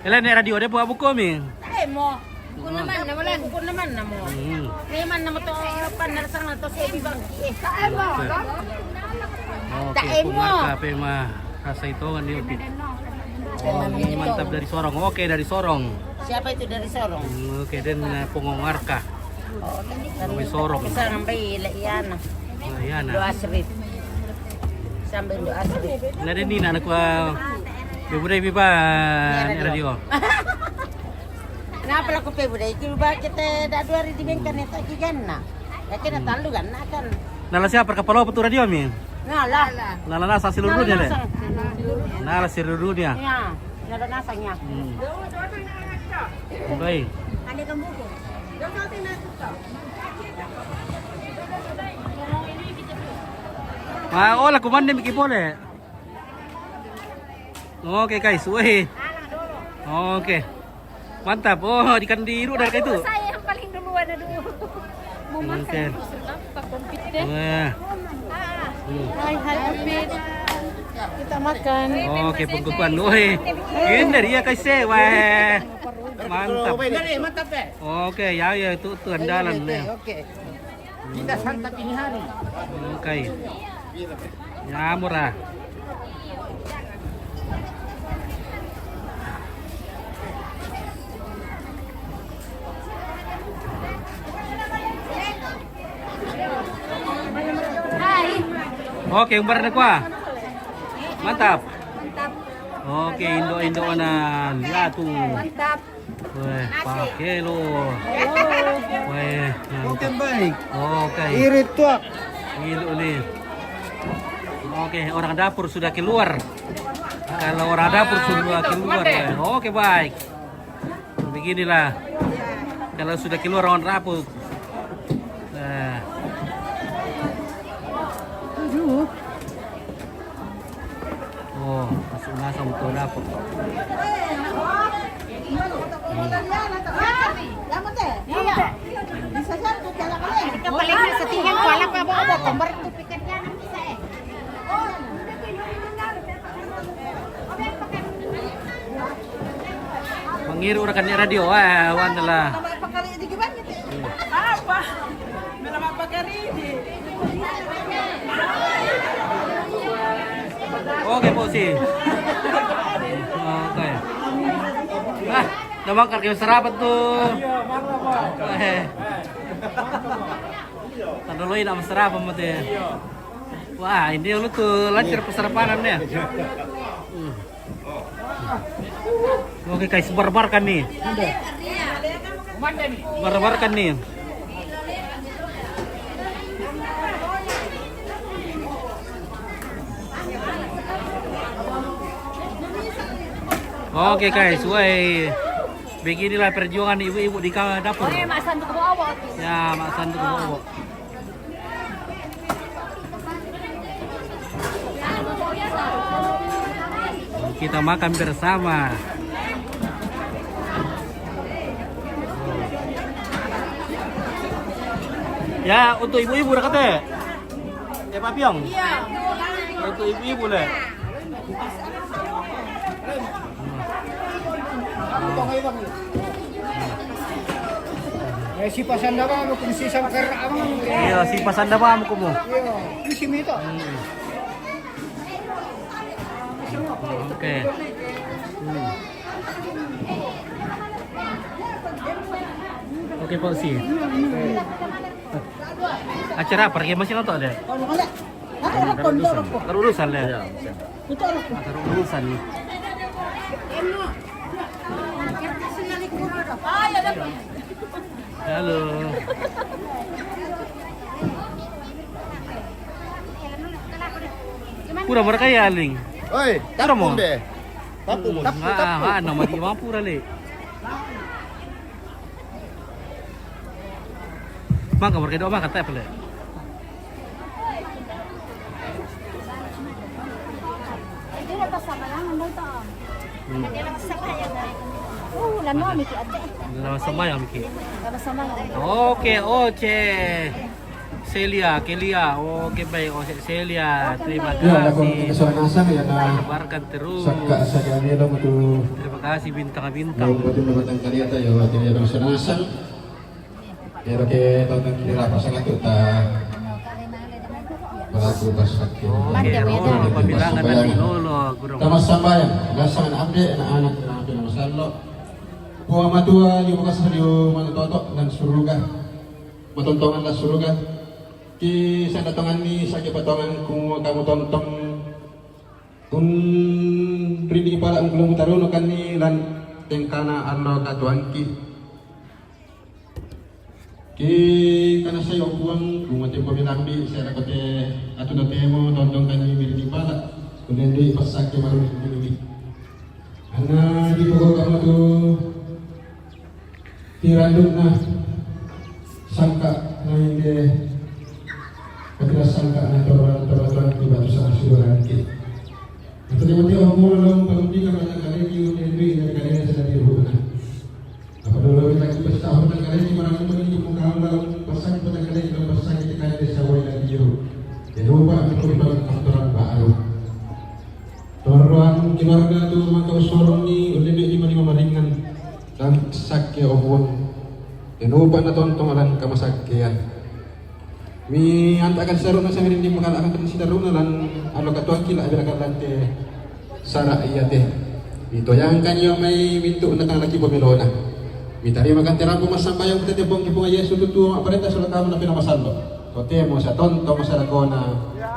Ele ne radio de buat buku mi. Eh, mo. Buku naman na, wala. Buku naman na mo. Hmm. Naman na mo to, pandarsang na to sa ibang. Eh, saan mo? Okay, Tae mo. Penggemar kape mah rasa itu kan dia. Oh, ini mantap dari Sorong. Oke, dari Sorong. Siapa itu dari Sorong? Hmm, oke, dan, eh, penggemar kah? Oh, dari Sorong. Bisa ngambil iyan. Nah, iya, nah. Doa serif. Sambil doa serif. Nggak ada nih, anak gua. Ibu deh, Biba. Iya, radio. Kenapa laku pe budai? Itu ba kita dah dua hari di bengkel ni tak kigan na. Ya kena talu kan na kan. Nala siapa kapalo apa tu radio mi? Nala. Nala nasa seluruh dunia deh. Nala seluruh dunia. Ya, nala nasanya. Hmm. Baik. Ada kan buku. Wah, oh, laku mandi mi ki pole. Oke, guys, weh. Oke. Mantap. Oh, ikan diiru dari itu. Saya yang paling duluan, aduh. Mau makan. Oke. Terus kenapa, komplit deh? Wah. Ah. Hmm. Hai, hai, Komplit. Kita makan. Oke, pengkukuhan. Weh. Ini dia, guys, eh. Weh. Mantap. Benar, eh, mantap, eh. Oke, ya, ya, itu, itu andalan, ya. Oke. Kita santap ini hari. Oke. Ya, murah. Hai. Oke, umbar na kuah. Mantap. Mantap. Oke, indo-indo anan. Ya, tuh. Mantap. Weh, pakai lo. Weh, mantap. Oke, baik. Oke. Irit tuak. Ilu nih. Oke, orang dapur sudah keluar. Kalau orang dapur sudah keluar, ya. Oke, baik. Beginilah. Kalau sudah keluar orang dapur. Nah. Aduh. Oh, masuk masuk betul dapur. Iya. Paling settingan kuala apa, apa, apa, gambar itu pikirnya nanti saya. Mangiru rekan radio, eh, wan lah. Apa? Dalam apa kali ini? Oke, Posi. Oke. Ah, dah makan ke sarapan tuh. Eh. Tanda lo nak sarapan mati. Wah, ini lu tuh lancar pesarapanan ya. Hmm. Oke, guys, barbarkan nih. Barbarkan nih. Oke, guys, woi. Beginilah perjuangan ibu-ibu di ka-, dapur. Oh, iya, Mak Sandu ke bawah. Ya, Mak Sandu ke bawah. Kita makan bersama. Ya, untuk ibu-ibu, dah kata. Ya, Pak Piong? Iya. Untuk ibu-ibu, le. Eh, si pasanda ba mo kung si sangkar ang. Iya, si pasanda ba mo kumo. Iya, si Mito. Hmm. Oke. Hmm. Oke, Pak Si. Acara apa? Kayak masih nonton ada? Ada urusan. Ada urusan, ya? Ada urusan nih. Halo. Pura mereka ya, Ling. Oi, pura mo. Tapu mo. Tapu, tapu. Ah, ah, nama di ma pura le. Maka mereka doa maka tak pele. Hmm. Oh, lama miki ate. Lama sama ya miki. Lama sama ya. Oke, oke. Celia, Kelia, oke baik, Ose Celia, terima kasih. Ya, lakukan kita seorang asang ya, nah. Sebarkan terus. Saka saja ni dong tu. Terima kasih bintang-bintang. Yang penting dapat angka dia tu ya, waktu dia dong seorang asang. Ya, oke, tonton kira apa sangat tu ta. Pelaku pas sakit. Oke, Roro, pembilangan nanti Lolo, gurung. Tamat sambayang, dasar anak ambil anak-anak, anak ambil nama sallo. Puang matua, yung makasih di mana totok dan suruga. Matontongan lah suruga. Ki sanda tongan ni saja patongan ku kamu tontong. Kun rindi pala ungkulu mutaruno kan ni lan tengkana allo katuangki. Ki kana sai opuang ku matempo milambi saya dapat atu na temo tontong kan ni rindi pala. Kun rindi pasake baru ni. Ana di pokok kamu tu. Tirandukna sangka na inde katira sangka na toran toran di batu sana suara ke. Atau dia mati orang mula lawan patung tiga banyak kali di undi undi dari kali yang sedang diruhuna. Apa dulu kita kita setahun dan kali di mana pun di muka lawan pasang pada kali dalam pasang kita kali desa wai dan biru. Jadi lupa untuk orang baru. Torroan keluarga tu mangkau sorong ni ulebe di mani mamaringan dan sakke obon. Enupa na tontong alan kamasakkean. Mi anta akan saruna samirin di makala akan sidaruna lan alo katuangki la abirakan lante sara iya te. Mi toyangkan iyo mai mintu na tang laki pemilona. Mi tarima kan terampu masambayang kita tepong kipung Yesus tutu aparenta solo kamu na pina masallo. Totemo sa tontong sa lakona.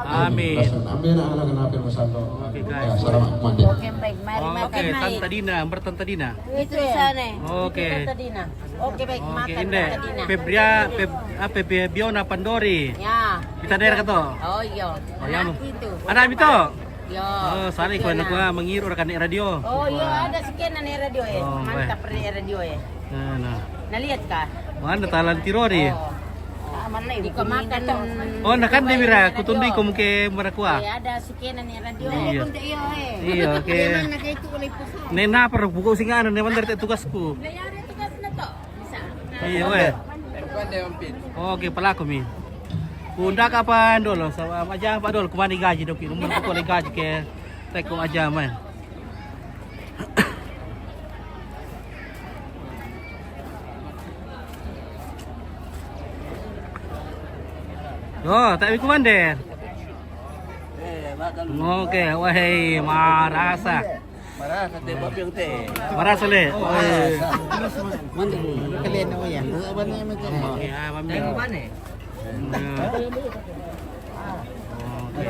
Amin. Ambil na ala kana pina masallo. Oke, guys. Salamat mandi. Oke, baik. Mari makan, Tanta Dina, ambar Tanta Dina. Itu sana. Oke. Tanta Dina. Oke, baik. Oke, makan, Tanta Dina. Febria, Feb, ah, Feb, Biona Pandori. Ya. Kita daerah keto. Oh iya. Oh iya. Itu. Ada itu. Yo. Oh, sali ko na kuwa mangiru ra kan radio. Oh iya, ada sekian na radio ya. Oh, mantap radio ya. Nah, nah. Na lihat ka? Mana talan tirori? Oh. Di ko makan. Oh, na kan de mira kutundi ko muke mara kuwa. Iya, ada sekian na radio. Iya. Iya, oke. Mana kayak itu oleh pusat. Ne na para buku sing anu ne mandar te tugasku. Iya, weh. Oke, palaku mi. Unda kapan dolo, sa aja pa dolo kumani gaji doki, umur ko gaji ke teko aja man. Oh, tapi kumander. Oke, wahai marasa. Marasa te, bapiong te. Marasa le. Kalian, oh ya. Oke, ah, mami. Nah. Oke.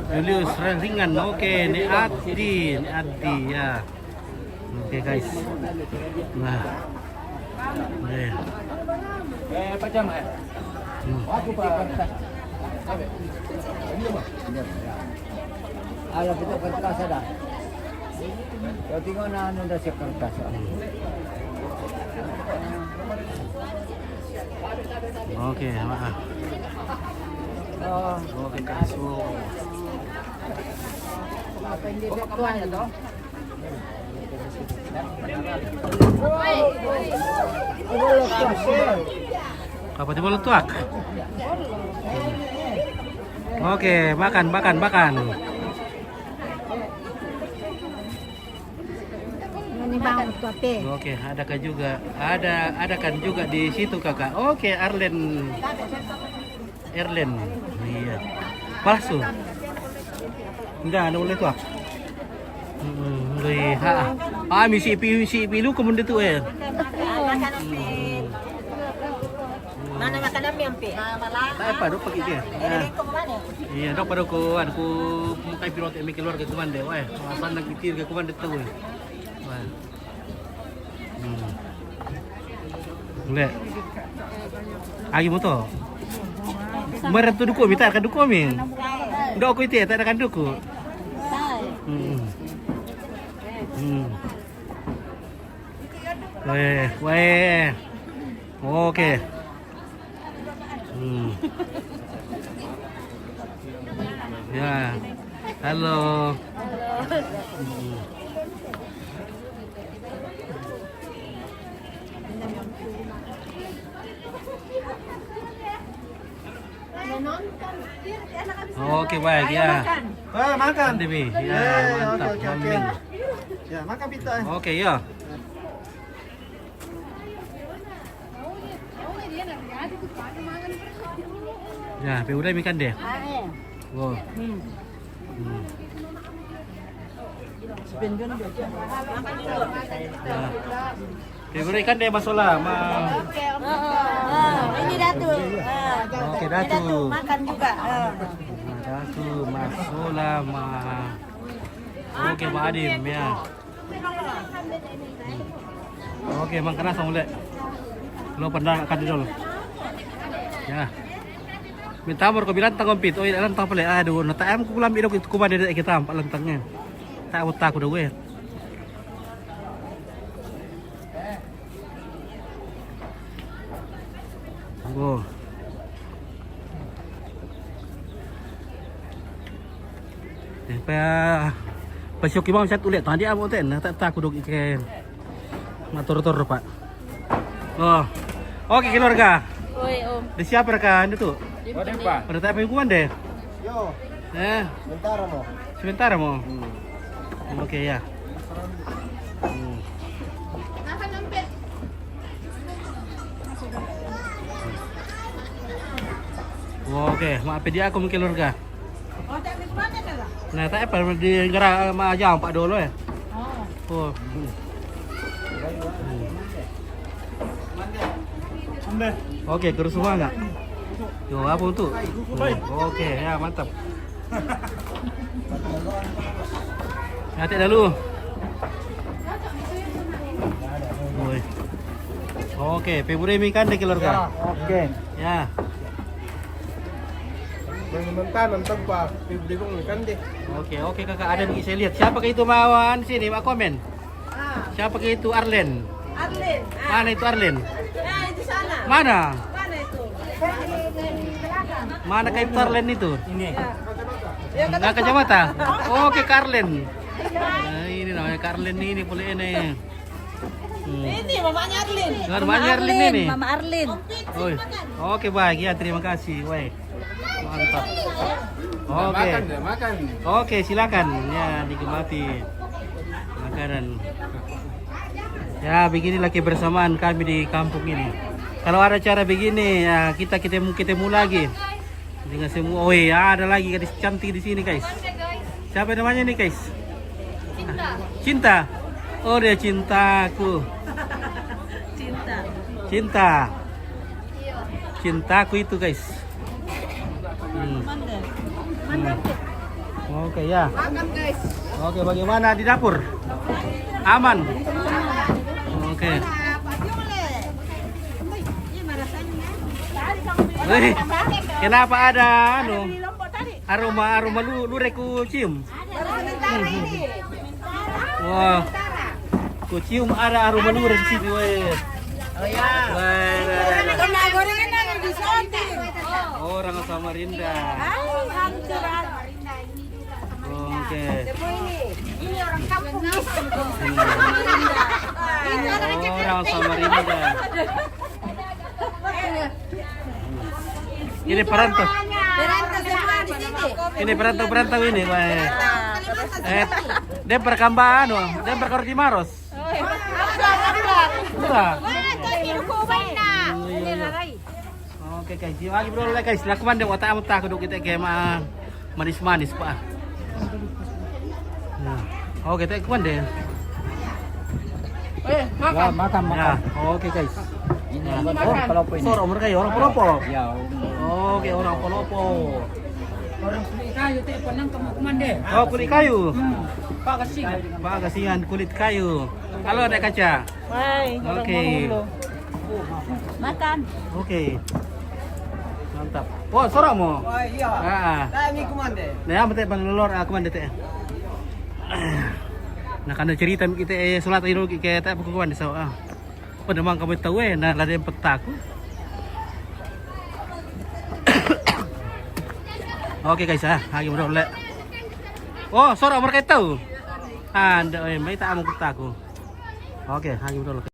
Julius Ringan, oke, ni Adi, ni Adi ya. Oke, guys. Nah. Oke. Eh, apa jam, eh? Hmm. Aku, Pak. Ayo, kita kertas ada. Kau tengok na anu dah siap kertas. Oke, maaf. Oh. Oke, guys. Oh. Apa yang dia tuan? Apa tiba letuak? Oke, makan, makan, makan. Ini bang, tuate. Oke, ada kan juga, ada, ada kan juga di situ, Kakak. Oke, Arlen. Erlen. Iya. Palsu. Enggak, ada oleh tuak. Hmm, ha. Ah, misi pi, misi pi lu kemun tu, eh. Mana makan ambil ambil? Apa dok pakai dia? Iya, dok pada ko, ada ko, mukai pilot yang keluarga komandan, weh. Alasan nak kitir ke komandan tu, weh. Weh. Hmm. Le. Agi mo to? Meron to duko, mita ka duko mi. Ndo ko ite, ta ka duko. Hmm. Hmm. Weh, weh. Oke. Hmm. Ya. Halo. Hmm. Oke, baik ya. Eh, makan. Demi. Ya, mantap. Oke, oke, oke. Ya, makan pita. Oke, ya. Ya, pe udah makan deh. Wow. Hmm. Ya. Pe udah makan deh, Mas Ola, ma. Ini Datu. Oke, Datu. Makan juga. Nah, Datu, Mas Ola, ma. Oke, Pak Adim, ya. Oke, Bang, kena sang ulek. Lo pernah kan dulu. Ya. Minta amor ko bilang tanggung pit. Oh, iya, lantang pale. Aduh, nata em ku kulam idok itu kuba dede kita empat lantangnya. Tak utak udah gue. Wow. Eh, pa, pa siok imam sat ulek tadi amo ten, tak, tak kuduk iken. Matur-tur, Pak. Oh. Oke, keluarga. Oi, Om. Di siapa rekan itu? Waduh, Pak. Pada tak mingguan deh. Yo. Eh. Sementara mo. Sementara mo. Hmm. Oke, ya. Hmm. Oke, maaf dia aku mungkin keluarga. Nah, tak apa di negara ma jam pak dulu ya. Oh. Oke, terus semua nggak? Yo, apa untuk? Oke, ya mantap. Nanti dulu. Woi. Oke, pe bure mi kan deh keluarga. Ya, oke. Ya. Mentah nonton pa, pe bure mi kan deh. Oke, oke kakak, ada yang saya lihat. Siapa ke itu mawan sini, Mak komen? Siapa ke itu Arlen? Arlen. Mana itu Arlen? Nah, itu sana. Mana? Mana itu? Mana kayak Arlen itu? Ini. Ya. Nah, kacamata. Oke, Kak Arlen. Nah, ini namanya Kak Arlen ini, boleh ini. Hmm. Ini mamanya Arlin. Nah, mamanya Arlin ini. Mama Arlin. Oi. Oke, baik ya, terima kasih. Woi. Mantap. Oke. Makan, ya, makan. Oke, silakan. Ya, nikmati makanan. Ya, beginilah kebersamaan kami di kampung ini. Kalau ada acara begini, ya kita ketemu ketemu lagi dengan semua. Oh iya, ada lagi gadis cantik di sini, guys. Siapa namanya nih, guys? Cinta. Cinta. Oh, dia cintaku. Cinta. Cinta. Cintaku itu, guys. Hmm. Hmm. Oke, ya. Oke, bagaimana di dapur? Aman. Oke. Wih, kenapa ada anu? Aroma, aroma lu, lu reku cium. Wah. Ku cium ada aroma lu di sini, weh. Oh ya. Weh, weh, weh, weh. Kena gorengan ada di sounding. Orang Samarinda. Hai, hancuran. Oke. Semua ini. Ini orang kampung. Ini orang Samarinda. Ini perantau. Perantau semua di sini. Ini perantau-perantau ini, weh. Eh, dia perkambaan, wah. Dia perkara di Maros. Wah, jadi hukuman na. Ini larai. Oke, guys. Lagi bro, guys. Lakukan deh otak-otak dulu kita kayak ma-, manis-manis, Pak. Nah. Oke, tak kuan deh. Eh, makan. Ya, makan, makan. Oke, guys. Ini orang Palopo ini. Sorok mereka ya, orang Palopo. Ya, orang. Oke, orang Palopo. Orang kulit kayu, tak pernah kamu kuman deh. Oh, kulit kayu. Hmm. Pak Kasingan. Pak Kasingan, kulit kayu. Halo, Dek Kaca. Hai, orang Mangulu. Makan. Oke. Mantap. Oh, sorok mo? Oh, iya. Ah. Nah, yang penting ban lelor, ah, kuman deh, teh. Nah, karena cerita kita, eh, sholat itu kita tak buku kuman di sawah. Ah. Pada mang kamu tahu, eh, nah, lada yang petaku. Oke, guys, ah, lagi udah oleh. Oh, sorok mereka tahu. Anda, eh, mai tak mau petaku. Oke, lagi udah oleh.